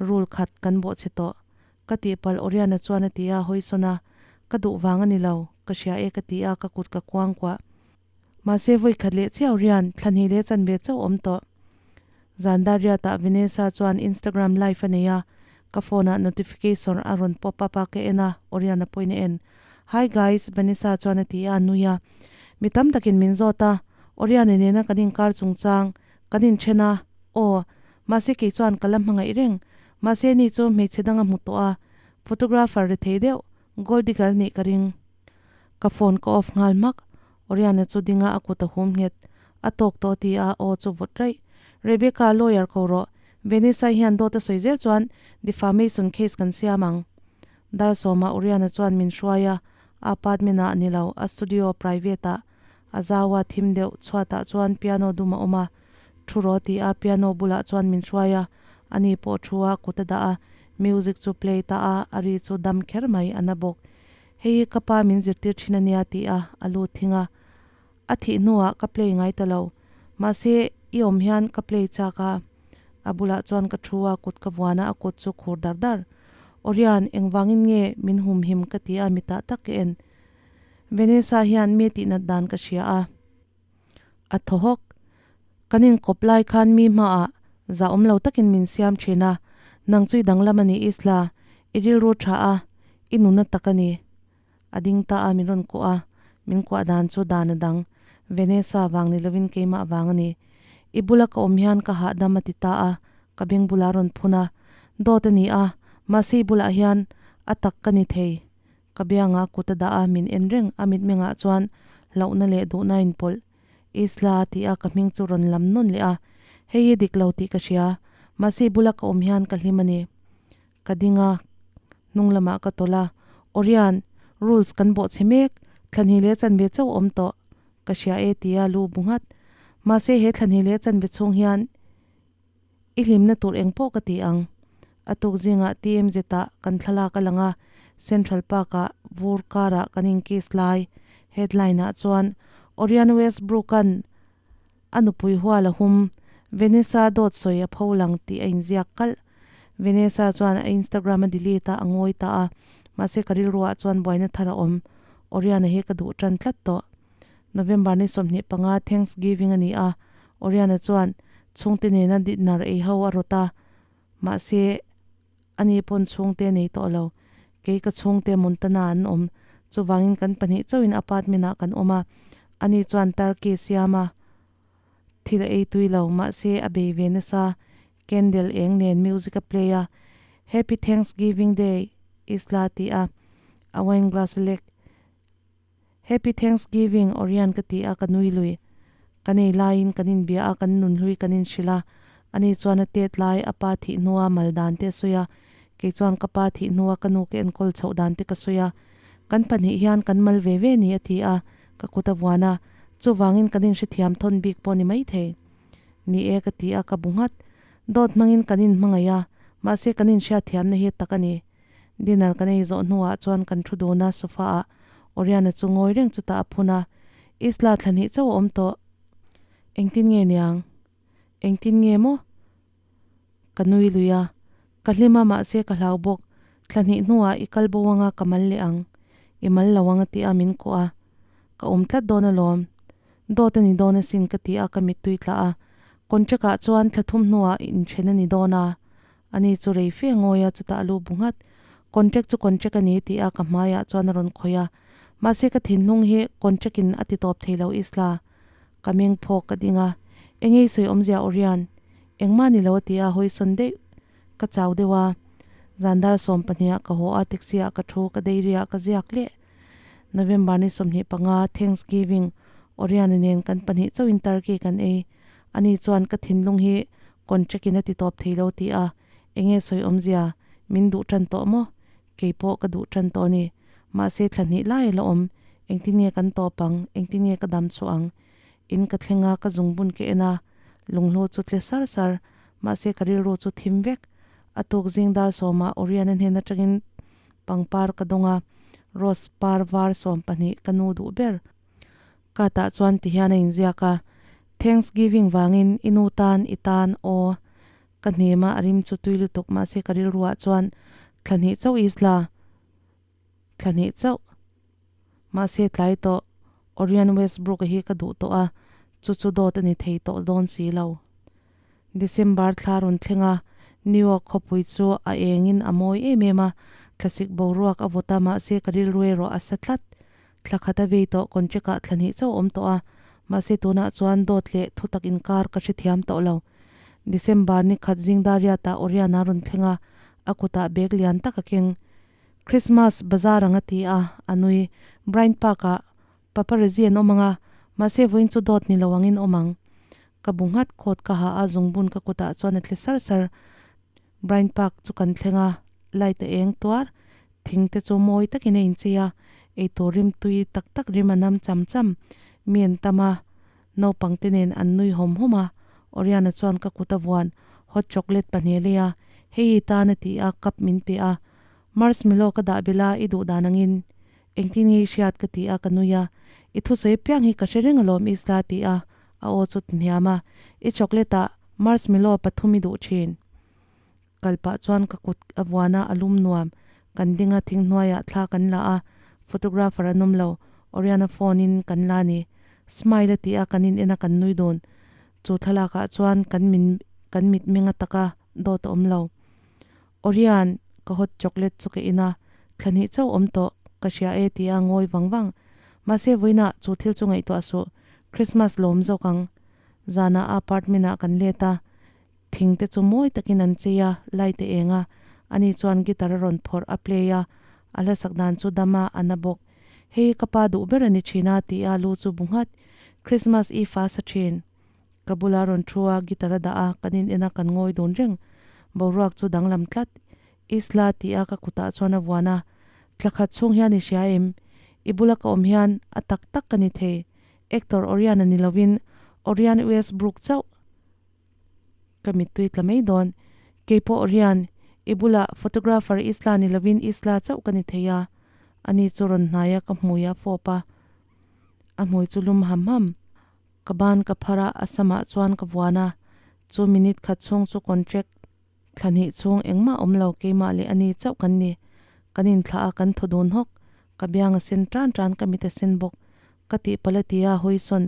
rule khat kan bawhchhe tawh. Ka tihpalh Oriana chuan a ti a, hawi sawn a, ka duh vang a ni lo, ka hria e ka ti a, ka kut ka kuang kuah. Mahse vawi khat leh chiau rian thla hnih leh chanve chauh awm tawh. Zan dar riatah Vanessa chuan Instagram live a nei a, ka phone ah notification a rawn pop up a ka en a, Oriana pawhin a en. Hi guys, Vanessa chuan a ti a, a nui a. Mi tam takin min zawt a, Oriana nena kan inkar chungchang kan inthen a, aw, mahse kei chuan ka la hmangaih reng. Mahse ni chu hmeichhe dang a hmu tawh a, photographer ri thei deuh, gold digger nih ka ring. Ka phone ka off nghal hmak. Oriana chu dinga a kut a hum nghet. A tawk tawh ti a aw chu vawt raih. Rebecca, lawyer ko rawh. Vanessa hian dawt a sawi zel chuan defamation case kan siam ang. Dar sawmah Oriana chuan min hruai a, a apartment ah a ni lo, a studio private ah. A zau a, thim deuh chhuatah chuan piano dum a awm a. Thu rawh ti a piano bulah chuan min hruai a, ani pawh thu a kut a dah a, music chu play ta a, a ri chu dam kher mai a na bawk. Hei hi ka pa min zirtir thin a nia ti a, a lut thing a. A thih hnuah ka play ngai ta lo. Mahse, i awm hian ka play chak a. A bulah chuan ka thu a, kut ka vuan a, a kut chu khur dar dar. Orian, engvangin nge min humhim ka ti a, mitah tak ka en. Vanessa hian mi tihnat dan ka hria a. A thaw hawk. Kan inkawp lai khan mi hmaah zah awm lo takin min siam thin a, nang chu i danglam a ni Isla, i rilru tha a, i nuna tak a ni. A ding ta a, min rawn kuah a, min kuah dan chu dan a dang, Vanessa vang ni lovin keimah vang a ni. I bula ka awm hian ka hahdam a ti ta a, ka beng bulah a rawn phun a, dawt a ni a, mahse i bulah hian a tak ka ni thei. Ka biangah kut a dah a, min en reng. A mitmengah chuan hlauhna leh duhna a inpawlh. Isla a ti a, ka hming chu rawn lam nawn leh a. Hei hi dik lo tih ka hria. Mahse i bula ka awm hian ka hlim a ni. Ka ding a, hnung lamah ka tawlh a. Orian, rules kan bawh chhe mek. Thlanhnih leh chanve chauh awm tawh. Ka hria e ti a lu bu nghat. Mahse he thlanhnih leh chanve chhung hian I hlimna tur eng pawh ka ti ang. A tuk zingah TMZ ah kan thlalak a lang a, Central Park ah vur karah kan inkiss lai. Headline ah chuan Orion Westbrook-a'n a nupui hual a hum, Vanessa dawt sawi a pho lang tih a inziak kalh. Vanessa chuan a Instagram a delete a, a ngawi ta a. Mahse ka rilruah chuan buaina thar a awm. Orion-a hi ka duh tan tlat tawh. November ni 25 Thanksgiving a ni a, Oriana chuan chhungte nena dinner ei ho a rawt a, mahse ani pawn chhungte a nei tawh lo. Kei ka chhungte Montana an awm, chuvangin kan pahnih chauhin apartment ah kan awm a, ani chuan turkey siam a, thil a ei tui lo, mahse a bei ve nasa, candle eng nen music a play a, Happy Thanksgiving Day Isla tih a, a wine glass a lek. Happy Thanksgiving Orion ka ti a, ka nui lui. Kan ei laiin kan inbia a, kan nunhlui kan inhrilh a. Ani chuan a tet lai a pa thih hnua mal dan te a sawi a, kei chuan ka pa thih hnua ka nu ka enkawl chhoh dan te ka sawi a. Kan pahnih hian kan mal ve ve ni a ti a, ka kut a vuan a. Chuvangin kan inhrethiam thawn bik pawh ni maithei. Ni e ka ti a, ka bu nghat. Dawt hmangin kan inhmangaih a, mahse kan inhriatthiamna hi tak a ni. Dinner kan ei zawh hnuah chuan kan thu dun a, sofa ah Oriana chu ngawi reng chutah a phun a, Isla thla hnih chauh a awm tawh. Engtin nge niang? Engtin nge maw? Ka nui lui a, ka hlim a mahse ka hlau bawk, thla hnih hnuah i kal bo anga ka mal leh ang, i mal lo ang a ti a min kuah a, ka awm tlat dawn alawm. Dawt a ni dawn asin ka ti a ka mittui tla a, contract ah chuan thla thum hnuah inthen a ni dawn a, Ani chu rei fe ngawi a, chutah a lu bu nghat. Contract chu contract a ni ti a ka hmaiah chuan a rawn khawih a. Mahse ka thinlung hi contract in a ti tawp thei lo Isla. Ka meng phawk ka ding a. Engei sawi awmzia Orion? Engmah ni lo a ti a hawisawn daih ka chau deuh a. Zan dar 12 ah ka haw a taxi ah ka thu ka dairy ah ka ziak leh. November ni 25 Thanksgiving Orion-a nen kan pahnih chauhin turkey kan ei. Ani chuan ka thinlung hi contract in a ti tawp thei lo ti a. Enge sawi awmzia? Min duh tan tawh maw? Kei pawh ka duh tan tawh a ni. Mahse thla hnih lai a la awm. Engtin nge kan tawp ang? Engtin nge ka dam chhuah ang? In ka thleng a, ka zungbun ka en a, lunghlu chu tle sar sar. Mahse ka rilru chu thim vek. A tuk zing dar sawmah Oriana hnen atangin pangpar ka dawng a, rose par var 12 ka nu duh ber. Ka tah chuan tihian a inziak a, Thanksgiving vangin i nu tan i tan aw. Ka hnem a, a rim chu tui lutuk mahse ka rilruah chuan thla hnih chauh Isla, thla hnih chauh. Mahse tlai tawh Orion Westbrook-a hi ka duh tawh a, chu chu dawt a ni thei tawh dawn si lo. December thla rawn thleng a, New York khawpui chu a engin a mawi em em a, thlasik boruak a vawt a mahse ka rilru erawh a sa tlat. Thla khat a vei tawh contract-ah thla hnih chauh a awm tawh a, mahse tunah chuan dawt leh thutak inkar ka hrethiam tawh lo. December ni khat zing Dariat-ah Oriana rawn thleng a, a kutah bag lian tak a keng. Christmas bazar ang a ti a, a nui. Bryant Park-ah paparazzi an awm ang a, mahse vawiin chu dawt ni lo angin awm ang. Ka bu nghat khawt ka ha a, zungbun ka kutah chuan a tle sar sar. Bryant Park chu kan thleng a, light a eng tuar. Thing te chu mawi takin a inchei a, eitur rim tui tak tak rim a nam cham cham. Mi an tam a, naupang te nen an nui hawm hawm a. Oriana chuan ka kut a vuan, hot chocolate pahnih a lei a, hei i tan a ti a, cup min pe a. Marshmallow ka dah belh a, i duh dan angin. Engtin nge i hriat ka ti a, ka nui a. I thusawi piang hi ka hre reng alawm Isla a ti a, a aw chu ti hniam a. I chocolate ah marshmallow pathum i duh thin. Kal pah chuan ka kut a vuan a, a lum nuam. Kan ding a, thing hnuaiah thla kan la a, photographer an awm lo, Oriana phone in kan la ni. Smile a ti a, kan in en a, kan nui dun. Chu thlalak ah chuan kan min kan mitmeng a taka dawt a awm lo. Orian, ka hot chocolate chu ka in a, thla hnih chauh awm tawh, ka hria e ti a ngawi vang vang. Mahse vawiinah chu thil chu ngaihtuah suh, Christmas lawm zawk ang. Zanah a apartment ah kan let a, thing te chu mawi takin an chei a, light a eng a, ani chuan guitar a rawn phawrh a play a, a hlasak dan chu dam a, a na bawk. Hei ka pa duh ber a ni thin a ti a lu chu bu nghat. Christmas Eve a sa thin. Ka bula rawn thu a, guitar a dah a, kan in en a kan ngawi dun reng. Boruak chu danglam tlat. Isla tih a ka kutah chuan a vuan a, Thla khat chhung hian i hria em? I bula ka awm hian a tak tak ka ni thei. Actor Oriana ni lovin Orion Westbrook chauh ka mittui tla mai dawn. Keipawh Orion, i bula photographer Isla ni lovin Isla chauh ka ni thei a. Ani chu rawn hnai a ka hmui a fawp a, a hmui chu lum ham ham. Ka ban ka phar a, a samah chuan ka vuan a, chu minute khat chhung chu contract thla hnih chhung engmah awm lo keimah leh ani chauh kan ni. Kan inthlah a, kan thaw dun hawk. Ka biang a sen tan tan, ka mit a sen bawk. Ka tihpalh a ti a, Hawisawn,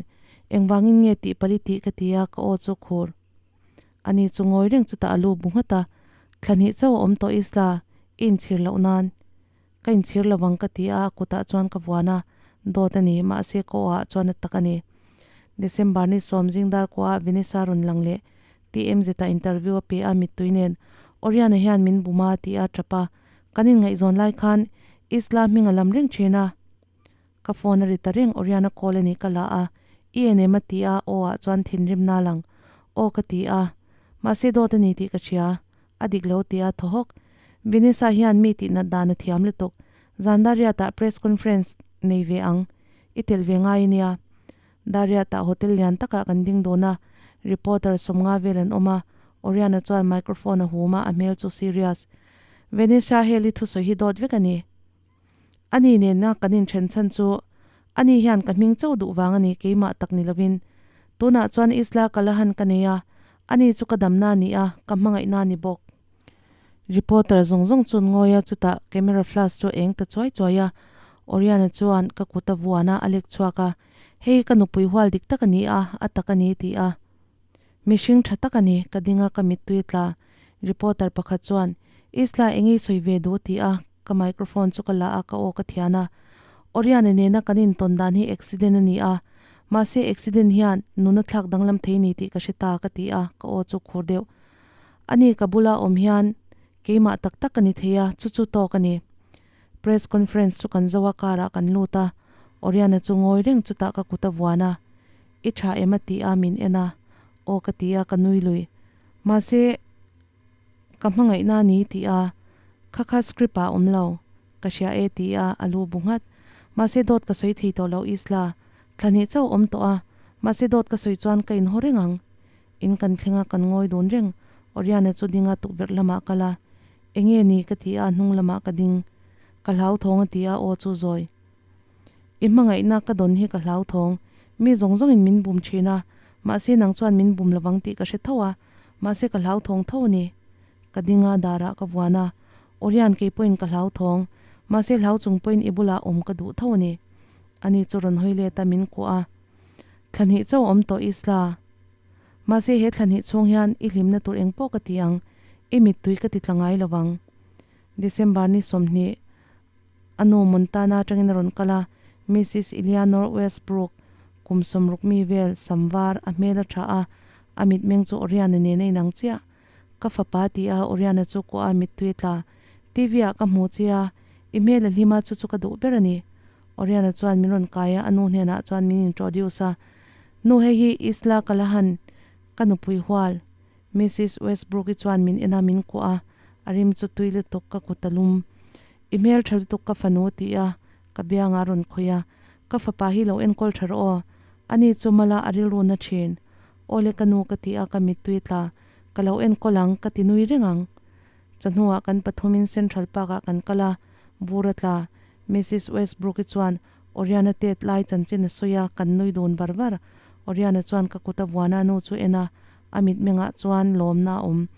engvangin nge tihpalh i tih ka ti a, ka aw chu khur. Ani chu ngawi reng chutah a lu bu nghat a, thla hnih chauh a awm tawh Isla, i inchhir loh nan. Ka inchhir lo ang ka ti a, a kutah chuan ka vuan a, dawt a ni, mahse ka aw ah chuan a tak a ni. December ni sawm zing dar kuah ah Vanessa rawn lang leh TMZ ah interview a pe a, mittui nen Oriana hian min bum a ti a tap a, kan inngaihzawn lai khan Isla hming a lam reng thin a, ka phone a ri ta reng, Oriana call a nih ka la a, i en em a ti a, aw ah chuan thinrim na lang, aw ka ti a, mahse dawt a ni tih ka hria. A dik lo tia thaw hawk. Vanessa hian mi tih nat dan a thiam lutuk. Zan Dariat-ah press conference nei ve ang. I tel ve ngai ania. Dariat-ah hotel lian takah kan ding dawn a, reporter sawmnga vel an awm a, Oriana chuan microphone a hum a, a hmel chu serious. Vanessa hel i thusawi hi dawt vek a ni. Ani nena kan inthen chhan chu ani hian ka hming chauh duh vang a ni keimah tak ni lovin. Tunah chuan Isla Kalahan ka nei a, ani chu ka damna a ni a, ka hmangaihna a ni bawk. Reporter zawng zawng chuan ngawi a, chutah camera flash chu a eng ta chuai chuai a. Oriana chuan ka kut a vuan a, a lek chhuak a, Hei ka nupui hual dik tak a ni a, a tak a ni ti a. Mihring tha tak a ni, ka ding a ka mittui tla. Reporter pakhat chuan, Isla eng i sawi ve duh ti a. Ka microphone chu ka la a, ka aw ka thian a. Oriana nena kan intawn dan hi accident a ni a, mahse accident hian nuna thlak danglam thei ni tih ka hre ta ka ti a, ka aw chu khur deuh. Ani ka bula awm hian keimah tak tak ka ni thei a, chu chu tawk a ni. Press conference chu kan zo a, car ah kan lut a, Oriana chu ngawi reng chutah ka kut a vuan a, I tha em a ti a, min en a, aw ka ti a, ka nui lui. Mahse. Ka hmangaihna a ni tih a, kha kha script ah a awm lo. Ka hria e ti a, a lu bu nghat. Mahse dawt ka sawi thei tawh lo Isla. Thla hnih chauh a awm tawh a, mahse dawt ka sawi chuan ka inhaw reng ang. In kan thleng a, kan ngawi dun reng. Oriana chu ding a tukverh lamah a kal a. Enge ni ka ti a, hnung lamah ka ding. Ka hlauthawng a ti a, aw chu zawi. I hmangaihna ka dawn hi ka hlauthawng. Mi zawng zawngin min bum thin a, mahse nang chuan min bum lovang tih ka hre tho a, mahse ka hlauthawng tho a ni. Ka ding a, darah ka vuan a, Orian kei pawhin ka hlauthawng, mahse hlau chung pawhin i bulah awm ka duh tho a ni. Ani chu rawn hawi let a, min kuah a. Thla hnih chauh awm tawh Isla. Mahse he thla hnih chhung hian i hlimna tur eng pawh ka ti ang, i mittui ka ti tla ngai lovang. December ni 20. A nu Montana atangin a rawn kal a, Missis Eleanor Westbrook, kum 60 mi vel, sam var, a hmel a tha a, a mitmeng chu Oriana nen a inang chiah. Ka fapa ti a, Oriana chu kuah a mittui a tla. TV ah ka hmu che a, i hmel a hlim a, chu chu ka duh ber a ni. Oriana chuan min rawn kai a, a nu hnenah chuan min introduce a, Nu hei hi Isla Callahan, ka nupui hual. Missis Westbrook-i chuan min en a, min kuah a, a rim chu tui lutuk ka kut a lum. I hmel tha lutuk ka fanu ti a, ka biangah a rawn khawih a, ka fapa hi lo enkawl tha rawh aw, ani chu mala a rilru na thin. Awle ka nu ka ti a, ka mittui tla, ka lo enkawl ang, ka ti nui reng ang. Chawhnuah kan pathumin Central Park-ah kan kal a, bur a tla. Missis Westbrook-i chuan Oriana tet lai chanchin a sawi a, kan nui dun var var. Oriana chuan ka kut a vuan a, nu chu en a, a mitmengah chuan lawmna a awm.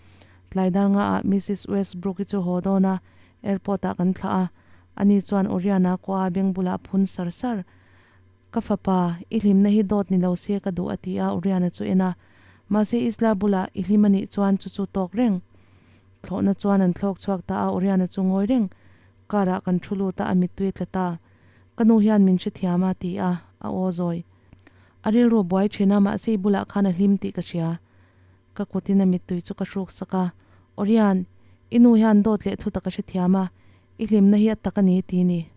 Tlai dar nga ah Missis Westbrook-i chu haw dawn a, airport ah kan thlah a. Ani chuan Oriana kua a beng bulah a phun sar sar. Ka fapa, i hlimna hi dawt ni lo se ka duh a ti a, Oriana chu en a. Mahse Isla bulah i hlim a nih chuan chu chu tawk reng. Thlawhna chuan an thlawk chhuak ta a, Oriana chu ngawi reng. Car ah kan thu lut a, a mittui tla ta. Ka nu hian min hrethiam a ti a, a aw zawi. A rilru buai thin a, mahse i bulah khan a hlim tih ka hria. Ka kutin a mittui chu ka hruk sak a, Orian, i nu hian dawt leh thu tak a hrethiam a, i hlimna hi a tak a ni ti ni.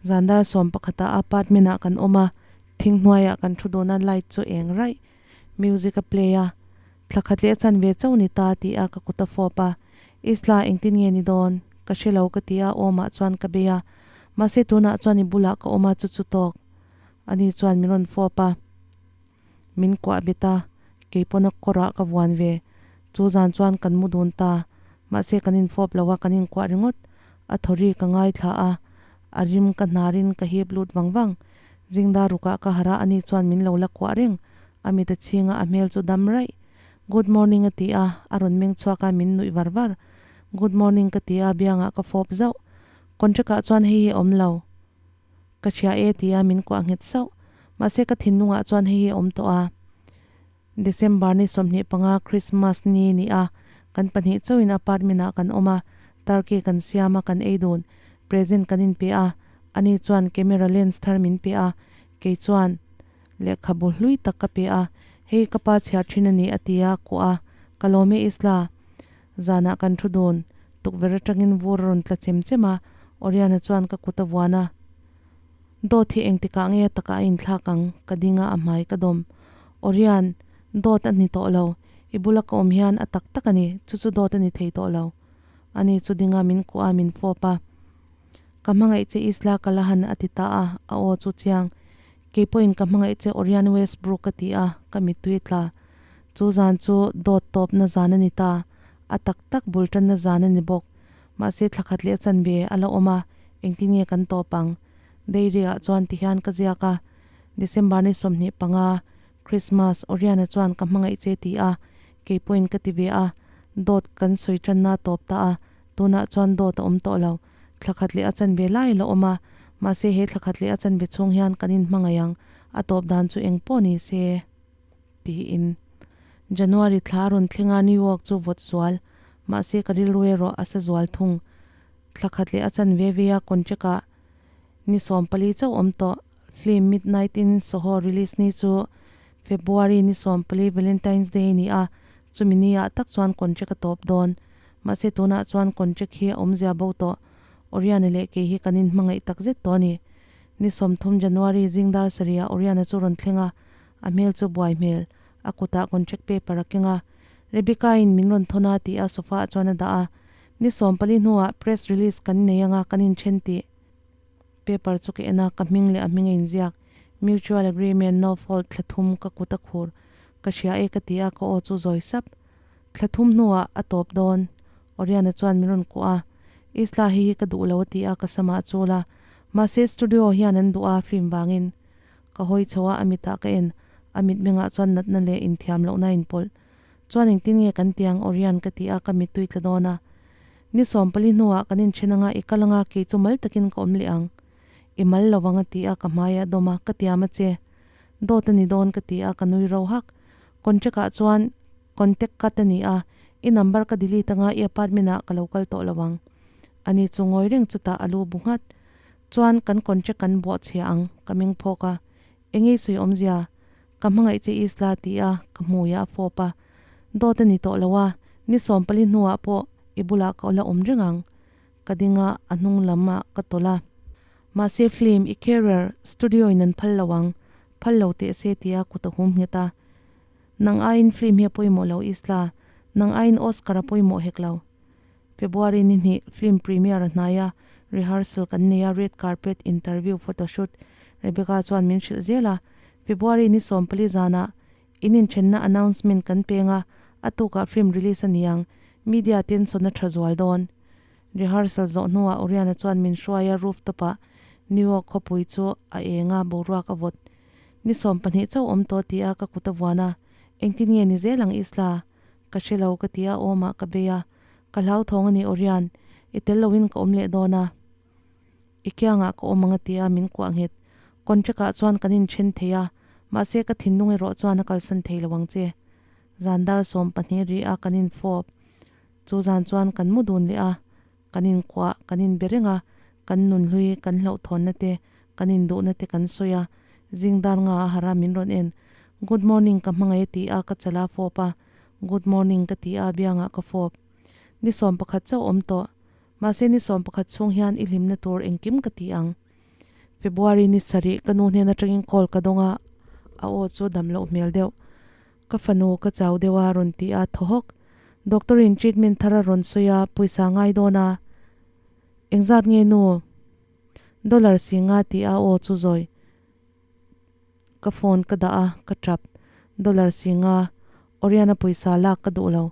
Zandar 11 ah apartment ah kan awm a, thing hnuaiah kan thu dun a, light chu eng raih. Music a play a, thla khat leh a chan ve chauh ni ta ti a ka kut a fawp a, Isla engtin nge ni dawn? Ka hre lo ka ti a, awmah chuan ka bei a, mahse tunah chuan i bulah ka awm a, chu chu tawk. Ani chuan min rawn fawp a, min kuah bet a, keipawn a kawrah ka vuan ve. Chu zan chuan kan mu dun ta, mahse kan infawp lo a, kan inkuah ringawt. A thaw ri ka ngaithla a, a rim ka hnarin ka hip lut vang vang. Zingdar rukah ka harh a, ani chuan min lo la kuah reng. A mit a chhing a, a hmel chu dam raih. Good morning a ti a, a rawn meng chhuak a, min nuih var var. Good morning ka ti a, biangah ka fawp zauh. Contract ah chuan hei hi a awm lo. Ka hria e ti a, min kuah nghet sauh. Mahse ka thinlungah chuan hei hi a awm tawh a. December ni 25 Christmas ni ni a, kan pahnih chauhin apartment ah kan awm a, turkey kan siam a, kan ei dun. Present kan inpe a, ani chuan camera lens thar min pe a, kei chuan lehkhabu hlui tak ka pe a, hei ka pa chhiar thin a ni a ti a, kuah a, ka lawm e Isla. Zanah kan thu dun, tukverh atangin vur a rawn tla chem chem a, Oriana chuan ka kut a vuan a. Dawt hi engtikah nge a takah a inthlak ang? Ka ding a, a hmai ka dawm. Orian, dawt a ni tawh lo. I bula ka awm hian a tak tak a ni, chu chu dawt a ni thei tawh lo. Ani chu ding a, min kuah a, min fawp a. Ka hmangaih che Isla Callahan a ti ta a, a aw chu chiang. Kei pawhin ka hmangaih che Orian Westbrook ka ti a, ka mittui tla. Chu zan chu dawt tawpna zan a ni ta. A tak tak bul tanna zan a ni bawk. Mahse thla khat leh a chanve a la awm a, engtin nge kan tawp ang? Dairy ah chuan tihian ka ziak a, December ni 25, Christmas, Oriana chuan ka hmangaih che ti a, kei pawhin ka ti ve a, dawt kan sawi tanna a tawp ta a, tunah chuan dawt a awm tawh lo. Thla khat leh a chanve lai la awm a, mahse he thla khat leh a chanve chhung hian kan inhmangaih ang, a tawp dan chu eng pawh ni se. Tiin. January thla a rawn thleng a, New York chu vawt zual. Mahse ka rilru erawh a sa zual thung. Thla khat leh a chan ve ve a contract ah ni 14 chauh awm tawh. Film Midnight in Soho release ni chu February ni 14 Valentine's Day a ni a, chumi ni ah tak chuan contract a tawp dawn. Mahse tunah chuan contract hi a awmzia bo tawh. Oriana leh kei hi kan inhmangaih takzet tawh a ni. Ni 30 January zing dar sarih ah Oriana chu rawn thleng a, a hmel chu buai hmel, a kutah contract paper a keng a. Rebecca in min rawn thawn a tih a sofa ah chuan a dah a. Ni 14 hnuah press release kan nei anga kan inthen tih paper chu ka en a, ka hming leh a hming a inziak. Mutual agreement, no fault thla thum ka kut a khur. Ka hria e ka ti a, ka aw chu zawi sap. Thla thum hnuah a tawp dawn. Oriana chuan min rawn kuah a, Isla hei hi ka duh lo a ti a, ka samah a chul a. Mahse studio hian an duh a, film vangin. Ka hawi chho a, a mitah ka en. A mitmengah chuan natna leh inthiam lohna a inpawlh. Chuan engtin nge kan ti ang Orian ka ti a, ka mittui tla dawn a. Ni 14 hnuah kan inthen anga i kal anga kei chu mal takin ka awm leh ang. I mal lo ang a ti a, ka hmaiah a dawm a, ka tiam a che. Dawt a ni dawn ka ti a, ka nui ro hak. Contract ah chuan contact cut a ni a, i number ka delete anga i apartment ah ka lo kal tawh lo ang. Ani chu ngawi reng chutah a lu bu nghat. Chuan kan contract kan buah chhia ang, ka meng phawk a. Eng ei sawi awmzia? Ka hmangaih che Isla ti a, ka hmuiah a fawp a. Dawt a ni tawh lo a, ni 14 hnuah pawh i bulah ka la awm reng ang. Ka ding a, a hnung lam ah ka tawlh a. Mahse film i career studio in an phal lo ang, phal lo teh se ti a kut a hum nghet a. Nang aiin film hi a pawimawh lo Isla, nang aiin Oscar a pawimawh hek lo. February ni hnih film premiere a hnai a, rehearsal kan nei a, red carpet, interview, photoshoot, Rebecca chuan min hrilh zel a. February ni 14 zanah in inthenna announcement kan peng a, a tukah film release a ni ang, media ten sawn a tha zual dawn. Rehearsal zawh hnuah Oriana chuan min hruai a, rooftop ah New York khawpui chu a eng a, boruak a vawt. Ni 12 chauh awm tawh ti a ka kut a vuan a, engtin nge ni zel ang Isla? Ka hre lo ka ti a, awmah ka bei a. Ka hlauthawng a ni Orian, i tel loin ka awm leh dawn a. I kiangah ka awm ang a ti a, min kuah nghet. Contract ah chuan kan inthen thei a, mahse ka thinlung erawh chuan a kalsan thei lo ang che. Zan dar 12 ri a kan infawp. Chu zan chuan kan mu dun leh a, kan inkuah, kan inbe reng a, kan nunhlui, kan hlauhthawnna te, kan induhna te kan sawi a. Zing dar nga a harh a, min rawn en. Good morning ka hmangaih a ti a, ka chala fawp a. Good morning ka ti a, biangah ka fawp. Ni 11 chauh awm tawh. Mahse ni 11 chhung hian i hlimna tur engkim ka ti ang. February ni sarih ka nu hnen atangin call ka dawng a, a aw chu dam loh hmel deuh. Ka fanu ka chau deuh a rawn ti a, thaw hawk. Doctor in treatment thar a rawn sawi a, pawisa ngai dawn a. Engzat nge nu? Dollar si nga ti a aw chu zawi. Ka phone ka dah a, ka tap. Dollar si nga, Oriana pawisa lak ka duh lo.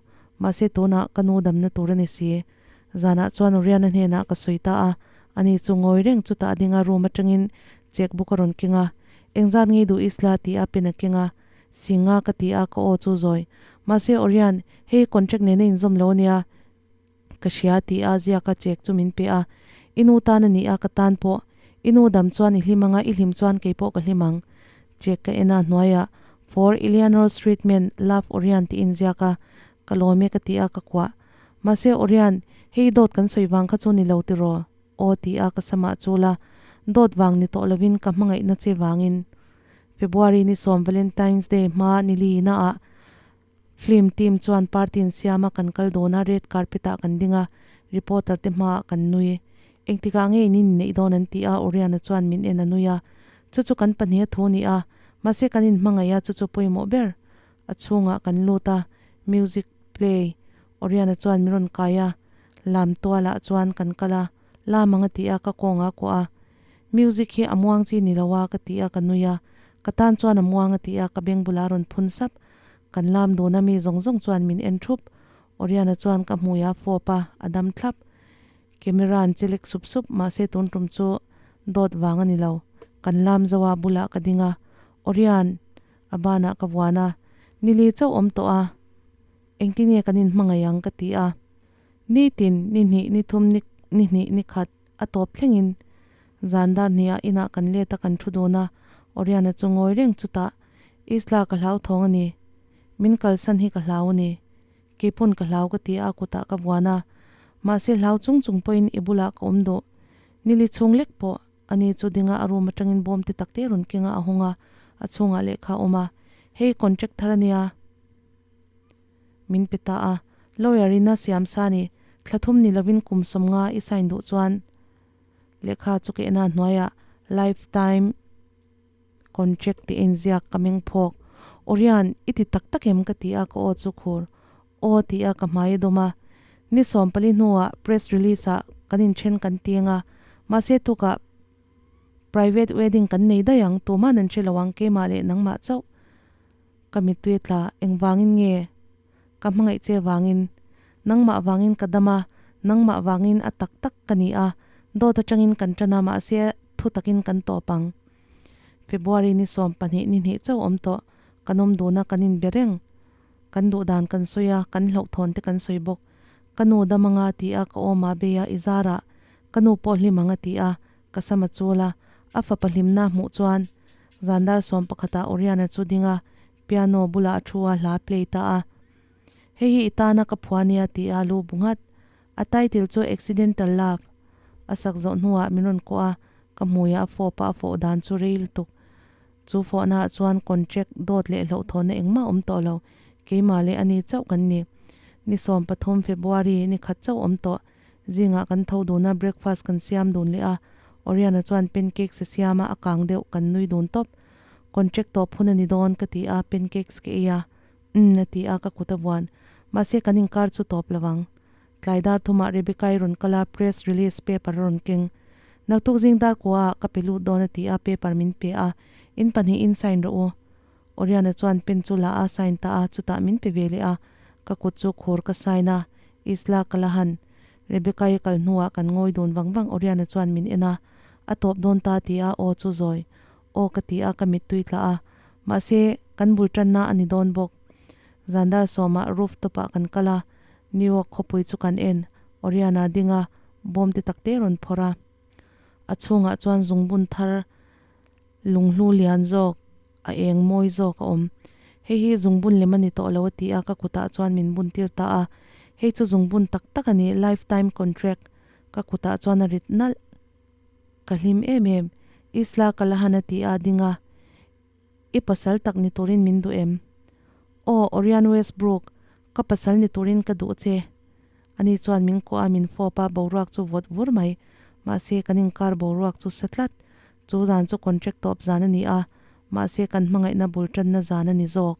Mahse tunah ka nu damna tur a ni si. Zanah chuan Oriana hnenah ka sawi ta a, ani chu ngawi reng chutah a ding a room atangin check book a rawn keng a. Engzat ngei duh Isla ti a pen a keng a. Si nga ka ti a ka aw chu zawi. Mahse Orian, hei contract nena inzawm lo ania. Ka hria ti a ziaka check chu min pe a, I nu tan a ni a, ka tan pawh. I nu dam chuan i hlim anga, i hlim chuan kei pawh ka hlim ang. Check ka en a, hnuaiah For Eleanor's Treatment, Love Orion tih inziak a, ka lawm e ka ti a, ka kuah. Mahse Orion, hei dawt kan sawi vang kha chu ni lo tiraw? Aw ti a ka samah chul a, dawt vang ni tawh lovin ka hmangaihna che vangin. February ni 10 Valentine's Day hma ni li naah Film team chuan party in siam a, kan kal dawn a, red carpet ah kan ding a, reporter te hmaah kan nui. Engtikah nge in inneih dawn an ti a, Oriana chuan min en a nui a. Chu chu kan pahnih a thu ni a, mahse kan inhmangaih a, chu chu pawimawh ber. A chhungah kan lut a, music play, Oriana chuan min rawn kai a, lam tualah chuan kan kal a, lam ang a ti a, ka kawngah a kuah a. Music hi a muang chi ni lo a, ka ti a, ka nui a. Ka tan chuan a muang a ti a, ka beng bulah a rawn phun sap. Kan lam dun a mi zawng zawng chuan min en thup. Oriana chuan ka hmui a fawp a, a dam thlap. Camera an che lek sup sup, mahse tun tum chu dawt vang a ni lo. Kan lam zo a, bulah ka ding a. Orian, a banah ka vuan a. Nili chauh awm tawh a, engtin nge kan inhmangaih ang ka ti a. Nitin, ni hnih, ni thum, ni ni hnih, ni khat a tawp thlengin zan dar hniah inah kan let a kan thu dun a, Oriana chu ngawi reng chutah Isla ka hlau thawng a ni. Min kalsan hi ka hlau a ni. Keipawn ka hlau ka ti a, a kutah ka vuan a. Mahse hlau chung chung pawhin i bulah ka awm duh. Nili chhung lek pawh ani chu dinga a room atangin bawm te takte rawn kenga a hawng a, a chhungah lehkha a awm a. Hei contract thar ania. Min pe ta a. Lawyer in a siam sa ni. Thla thum ni lovin kum sawmnga i sign duh chuan lehkha chu ka en a hnuaiah lifetime contract tih a inziak ka meng phawk. Orian, i ti tak tak em ka ti a ka aw chu khur. Aw ti a ka hmai a dawm a. Ni 14 hnuah press release ah kan inthen kan ti ang a, mahse tukah private wedding kan nei daih ang, tuma'n an hre lo ang keimah leh nangmah chauh. Ka mittui a tla, engvangin nge? Ka hmangaih che vangin. Nangmah vangin ka dam a, nangmah vangin a tak tak ka ni a, dawt atangin kan tan a mahse thu takin kan tawp ang. February ni 12 ni hnih chauh awm tawh, kan awm dun a kan inbe reng. Kan duh dan kan sawi a, kan hlauhthawn te kan sawi bawk. Ka nu dam anga ti a ka awm a bei a i zar ah ka nu pawh hlim ang a ti a, ka sam a chul a, a fapa hlimna hmuh chuan zan dar 11 ah Oriana chu ding a, piano bulah a thu a hla play ta a. Hei hi i tana ka phua nia ti a lu bu nghat. A title chu Accidental Love. A sak zawh hnuah min rawn kawh a, ka hmuiah a fawp a, a fawh dan chu rei lutuk. Chu fawhnaah chuan contract dawt leh hlauhthawnna engmah awm tawh lo, keimah leh ani chauh kan ni. Ni 13 February ni khat chauh awm tawh. Zingah kan tho dun a, breakfast kan siam dun leh a, Oriana chuan pancakes a siam a, a kang deuh, kan nui dun tawp. Contract tawp hun a ni dawn ka ti a, pancakes ka ei a. Umm a ti a, ka kut a vuan. Mahse kan inkar chu tawp lo ang. Tlai dar thumah Rebecca-i rawn kal a, press release paper a rawn keng. Naktuk zing dar kuaah ka pe lut dawn a ti a, paper min pe a. In pahnihin sign rawh u. Oriana chuan pen chu la a, sign ta a, chutah min pe ve leh a. Ka kut chu khur ka sign a, Isla ka la han. Rebecca-i kal hnuah kan ngawi dun vang vang Oriana chuan min en a. A tawp dawn ta ti a, aw chu zawi. Aw ka ti a, ka mittui tla a. Mahse, kan bul tanna a ni dawn bawk. Zan dar sawmah rooftop ah kan kal a, New York khawpui chu kan en. Oriana ding a, bawm te tak te rawn phawrh a. A chhungah chuan zungbun thar lunghlu lian zawk, a eng mawi zawk a awm. Hei hi zungbun lem a ni tawh lo a ti a, ka kutah chuan min bun tir ta a. Hei chu zungbun tak tak a ni, lifetime contract. Ka kutah chuan a rit nalh. Ka hlim em em. Isla ka la han a ti a, ding a. I pasal tak ni turin min duh em? Aw, Orion Westbrook, ka pasal ni turin ka duh che. Ani chuan min kuah a, min fawp a, boruak chu vawt vur mai. Mahse, kan inkar boruak chu sa tlat. Chu zan chu contract tawp zan a ni a, mahse kan hmangaihna bul tanna zan a ni zawk.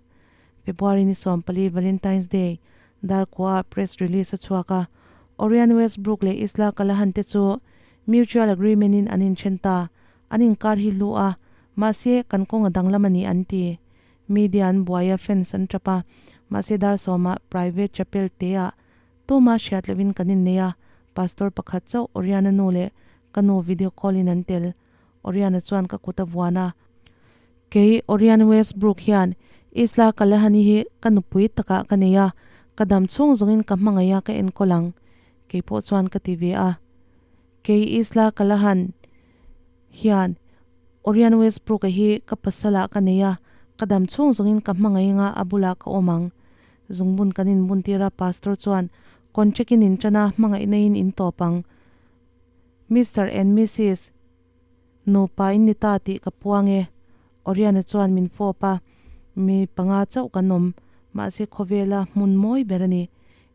February ni 14, Valentine's Day, dar kuaah press release a chhuak a. Orion Westbrook leh Isla Callahan te chu mutual agreement in an inthen ta. An inkar hi hlu a, mahse kan kawng a danglam a ni an ti. Media an buai a, fans an tap a, mahse dar sawmah private chapel te ah tuma hriat lohin kan innei a, pastor pakhat chauh Oriana nu leh ka nu video call in an tel. Oriana chuan ka kut a vuan a. Kei Orian Westbrook hian Isla Kalahani hi ka nupui takah ka nei a, ka dam chhung zawngin ka hmangaih a ka enkawl ang. Kei pawh chuan ka ti ve a. Kei Isla Callahan hian Orion Westbrook-a hi ka pasalah ka nei a, ka dam chhung zawngin ka hmangaih anga a bulah ka awm ang. Zungbun kan inbuntir a, Pastor chuan contract-in in tan a, hmangaihna in in tawp ang. Mister and Missus Nupa in ni ta tih ka puang e. Orion-a chuan min fawp a, mi panga chauh kan awm, mahse khawvela hmun mawi ber a ni.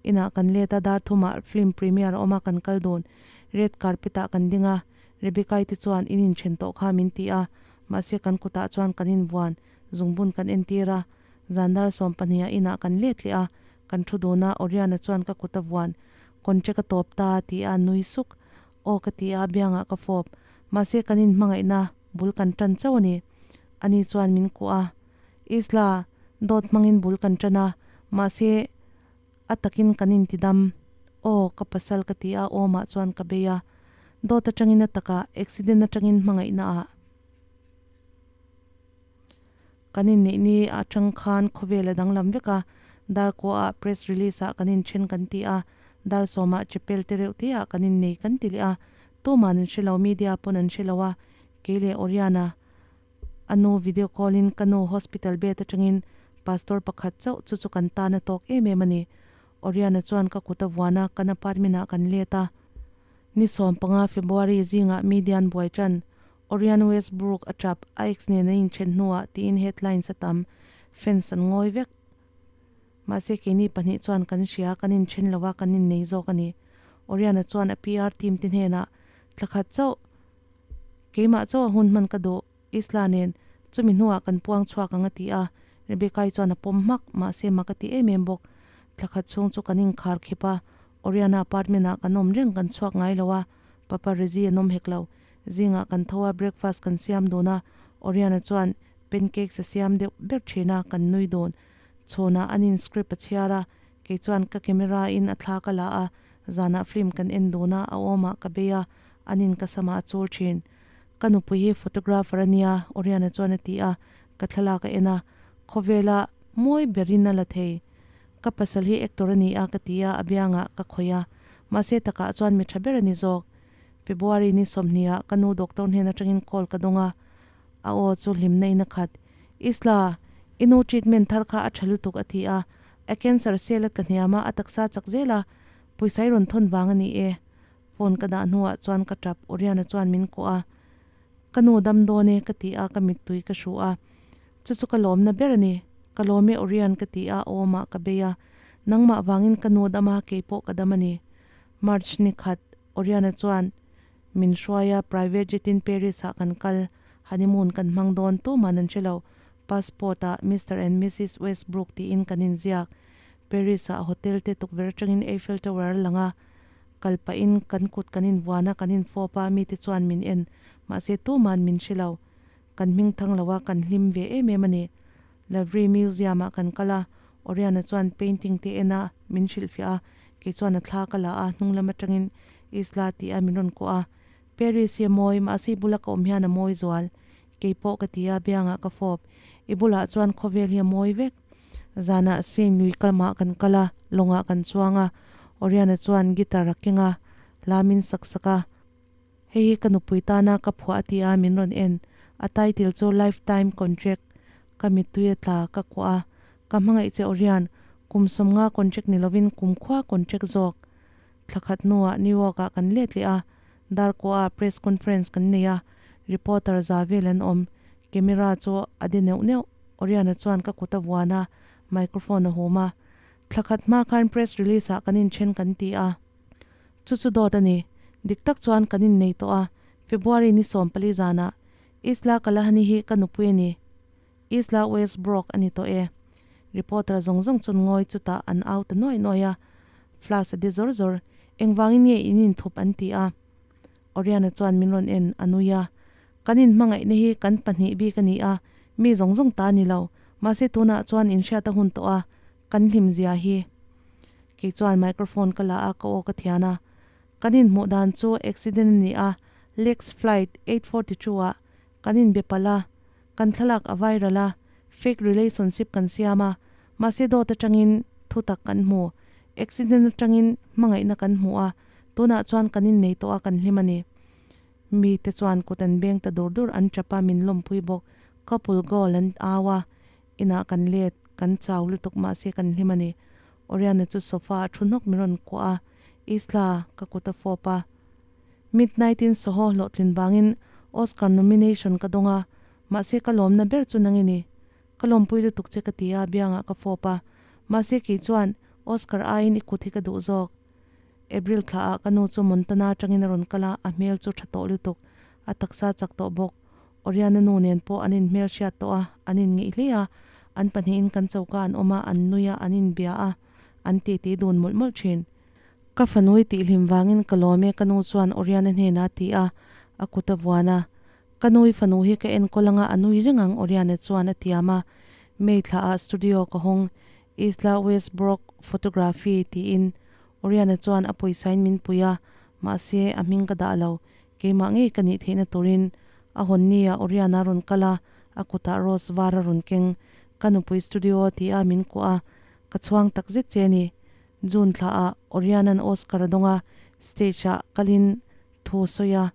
Inah kan let a, dar thumah film premiere a awm a, kan kal dun. Red carpet ah kan ding a, Rebecca-i te chuan in inthen tawh kha min ti a, mahse kan kutah chuan kan invuan, zungbun kan entir a. Zan dar 12 ah inah kan let leh a, kan thu dun a, Oriana chuan ka kut a vuan, contract a tawp ta ti a nui suk. Aw ka ti a, biangah ka fawp. Mahse kan inhmangaihna bul kan tan chauh a ni. Ani chuan min kuah a, Isla, dawt hmangin bul kan tan a, mahse a takin kan intidam. Aw, ka pasal ka ti a, awmah chuan ka bei a. Dawt atangin a takah, accident atangin hmangaihna ah. Kan inneih ni atang khan khawvel a danglam vek a, dar kuaah press release ah kan inthen kan ti a, dar sawmah chapel te reuh te ah kan innei kan ti leh a, tuman an hre lo, media pawn an hre lo a, kei leh Oriana a nu video call in ka nu hospital bed atangin pastor pakhat chauh chu chu kan tan a tawk em em a ni. Oriana chuan ka kut a vuan a, kan apartment ah kan let a. Ni 15 February zingah media an buai tan. Oriana Westbrook a tap, a ex nen an inthen hnuah tiin headlines a tam. Fans an ngawi vek. Mahse keini pahnih chuan kan hria, kan inthen lo a, kan innei zawk a ni. Oriana chuan a PR team te hnenah, Thla khat chauh, keimah chauh a hun hman ka duh. Isla nen chumi hnuah kan puang chhuak ang a ti a, Rebecca-i chuan a pawm hmak, mahse mak a ti em em bawk. Thla khat chhung chu kan inkhar khip a, Oriana apartment ah kan awm reng kan chhuak ngai lo a, Papa Rezi an awm hek lo. Zingah kan tho a, breakfast kan siam dun a, Oriana chuan pancakes a siam deuh ber thin a, kan nui dun. Chhawnah an in script a chhiar a, kei chuan ka camera in a thla ka la a, zanah film kan en dun a, a awmah ka bei a, an in ka samah a chul thin. Ka nupui hi photographer a nia, Oriana chuan a ti a, ka thlalak a en a, khawvela mawi berin a la thei. Ka pasal hi actor a ni a ka ti a, a biangah ka khawih a, mahse takah chuan mi tha ber a ni zawk. February ni sawmhnih ah ka nu doctor hnen atangin call ka dawng a, a aw chu hlimna in a khat. Isla, i nu treatment thar kha a tha lutuk a ti a, a cancer cell a tla hniam a, a taksa chak zel a, pawisa i rawn thawn vang a ni e. Phone ka dah hnuah chuan ka tap, Oriana chuan min kawh a, Ka nu dam dawn e ka ti a, ka mittui ka hru a. Chu chu ka lawmna ber a ni. Ka lawm e Orian ka ti a, awmah ka bei a. Nangmah vangin ka nu dam a, kei pawh ka dam a ni. March ni khat, Oriana chuan min hruai a, private jet in Paris ah kan kal, honeymoon kan hmang dawn tuman an hre lo. Passport ah Mister and Missus Westbrook tiin kan inziak. Paris ah hotel te tukverh atangin Eiffel Tower a lang a, Kal pahin kan kut kan invuan a, kan infawp a, mite chuan min en. Mahse tuman min hre lo. Kan hming thang lo a, kan hlim ve em em a ni. Louvre Museum ah kan kal a, Oriana chuan painting te en a, min hrilhfiah a, kei chuan a thla ka la a, hnung lam atangin Isla tih a min rawn kuah a. Paris hi a mawi, mahse i bula ka awm hian a mawi zual. Kei pawh ka ti a, biangah ka fawp. I bulah chuan khawvel hi a mawi vek. Zanah Saint Louis kalmah kan kal a, lawngah kan chuang a, Oriana chuan guitar a keng a, hla min sak sak a. Hei hi ka nupui tana ka phuah a ti a, min rawn en. A title chu Lifetime Contract. Ka mittui a tla, ka kuah a. Ka hmangaih che Orian, kum sawmnga contract ni lovin kum khua contract zawk. Thla khat hnuah New York-ah kan let leh a, Darkua-ah press conference kan nei a, reporter za vel an awm. Camera chu a de neuh neuh. Oriana chuan ka kut a vuan a, microphone a hum a. Thla khat hma khan press release ah kan inthen kan ti a. Chu chu dawt a ni. Dik tak chuan kan innei tawh a, February ni 14 zanah Isla Kalahani hi ka nupui a ni. Isla Westbrook a ni tawh e. Reporter zawng zawng chuan ngawi chutah an au ta nuaih nuaih a. Flash a de zawr zawr. Engvangin nge in inthup an ti a. Oriana chuan min rawn en a nui a. Kan inhmangaihna hi kan pahnih bik a ni a, mi zawng zawng ta a ni lo. Mahse tunah chuan inhriat a hun tawh a, kan hlim zia hi. Kei chuan microphone ka la a, ka aw ka thian a. Kan inhmuh dan chu accident a ni a, Lex flight 842 ah kan inbe palh a, kan thlalak a viral a, fake relationship kan siam a, mahse dawt atangin thutak kan hmu, accident atangin hmangaihna kan hmu a, tunah chuan kan innei tawh a kan hlim a ni. Mi te chuan kut an beng ta dur dur an tap a min lawmpui bawk, couple goal an au a, inah kan let, kan chau lutuk mahse kan hlim a ni. Oriana chu sofa a thu hnawk min rawn kuah a, Isla ka kut a fawp a. Midnight in Soho hlawhtlin vangin Oscar nomination ka dawng a, mahse ka lawmna ber chu nang i ni. Ka lawmpui lutuk che ka ti a, biangah ka fawp a. Mahse kei chuan Oscar aiin i kut hi ka duh zawk. April thla ah ka nu chu Montana atangin a rawn kal a, a hmel chu tha tawh lutuk. A taksa chak tawh bawk. Oriana nu nen pawh an inhmel hriat tawh a, an inngeih hle a. An pahnihin kan choka an awm a, an nui a, an inbia a, an titi dun mawlh mawlh thin. Ka fanui tihhlim vangin ka lawm e ka nu chuan Oriana hnenah a ti a, a kut a vuan a. Ka nui fanu hi ka enkawl anga a nui reng ang Oriana chuan a tiam a. May thla ah studio ka hawng Isla Westbrook Photography tiin Oriana chuan a pawisa in min pui a, mahse a hming ka dah lo. Keimah ngei ka nih theihna turin a hawn ni ah Oriana a rawn kal a, a kutah rose var a rawn keng. Ka nupui studio a ti a, min kuah a. Ka chhuang takzet che a ni. June thla ah Oriana'n Oscar a dawng a, stage ah kalin thu sawi a.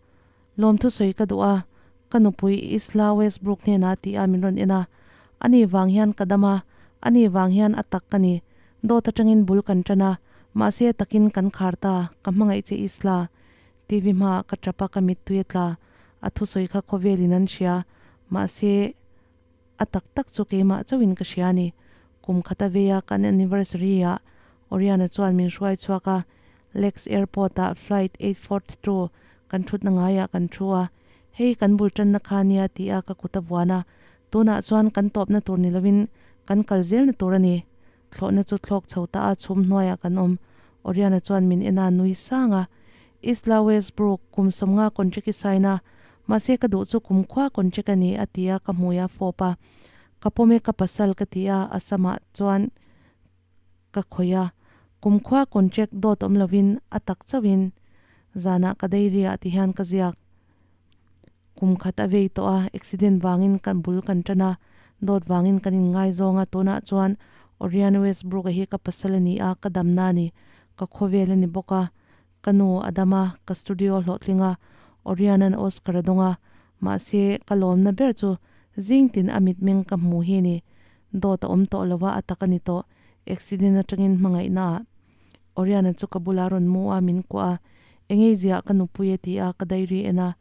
Lawmthu sawi ka duh a, ka nupui Isla Westbrook hnenah ti a min rawn en a. Ani vang hian ka dam a, ani vang hian a tak ka ni. Dawt atangin bul kan tan a, mahse a takin kan khar ta, ka hmangaih che Isla. TV hmaah ka tap a, ka mittui a tla. A thusawi kha khawvelin an hria, mahse a tak tak chu keimah chauhin ka hria a ni. Kum khat a vei a, kan anniversary ah Oriana chuan min hruai chhuak a, Lex Airport ah flight 842 kan thutna ngaiah kan thu a, hei kan bul tanna kha nia ti a ka kut a vuan a, tunah chuan kan tawpna tur ni lovin kan kal zelna tur a ni. Thlawhna chu thlawk chho ta a, chhum hnuaiah kan awm. Oriana chuan min en a, nui sang a. Isla Westbrook, kum sawmnga contract i sign a, mahse ka duh chu kum khua contract a ni, a ti a, ka hmui a fawp a. Ka pawm e ka pasal ka ti a, a samah chuan ka khawih a. Kum khua contract dawt awm lovin a tak chauhin zanah ka diary ah ti hian ka ziak. Kum khat a vei tawh a, accident vangin kan bul kan tan a, dawt vangin kan inngaizawng a, tunah chuan Orion Westbrook-a hi ka pasal a ni a, ka damna a ni, ka khawvel a ni bawk a, ka nu a dam a, ka studio hlawhtling a, Orion-a'n Oscar a dawng a, mahse ka lawmna ber chu zing tin a mitmeng ka hmu hi a ni, dawt a awm tawh lo a, a tak a ni tawh, accident atangin hmangaihna ah. Oriana chu ka bulah rawn mu a, min kuah a, Engei ziah ka nupui a ti a, ka diary en a.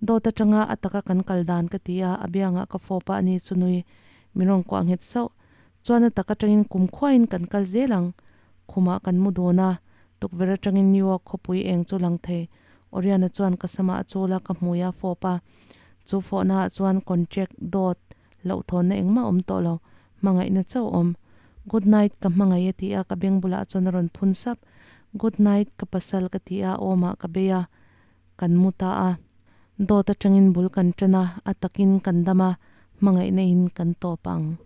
Dawt atanga a taka kan kal dan ka ti a, a biangah ka fawp a, ani chu nui min rawn kuah nghet sauh. Chuan a tak atangin kum khuain kan kal zel ang. Khumah kan mu dun a, tukverh atangin New York khawpui eng chu lang thei. Oriana chuan ka samah a chul a, ka hmui a fawp a. Chu fawhnaah chuan contract dawt Hlauhthawnna engmah awm tawh lo, hmangaihna chauh awm. Good night ka hmangaih a ti a, ka beng bulah chuan a rawn phun sap. Good night ka pasal ka ti a, awmah ka bei a, kan mu ta a. Dawt atangin bul kan tan a, a takin kan dam a, hmangaihna in kan tawp ang.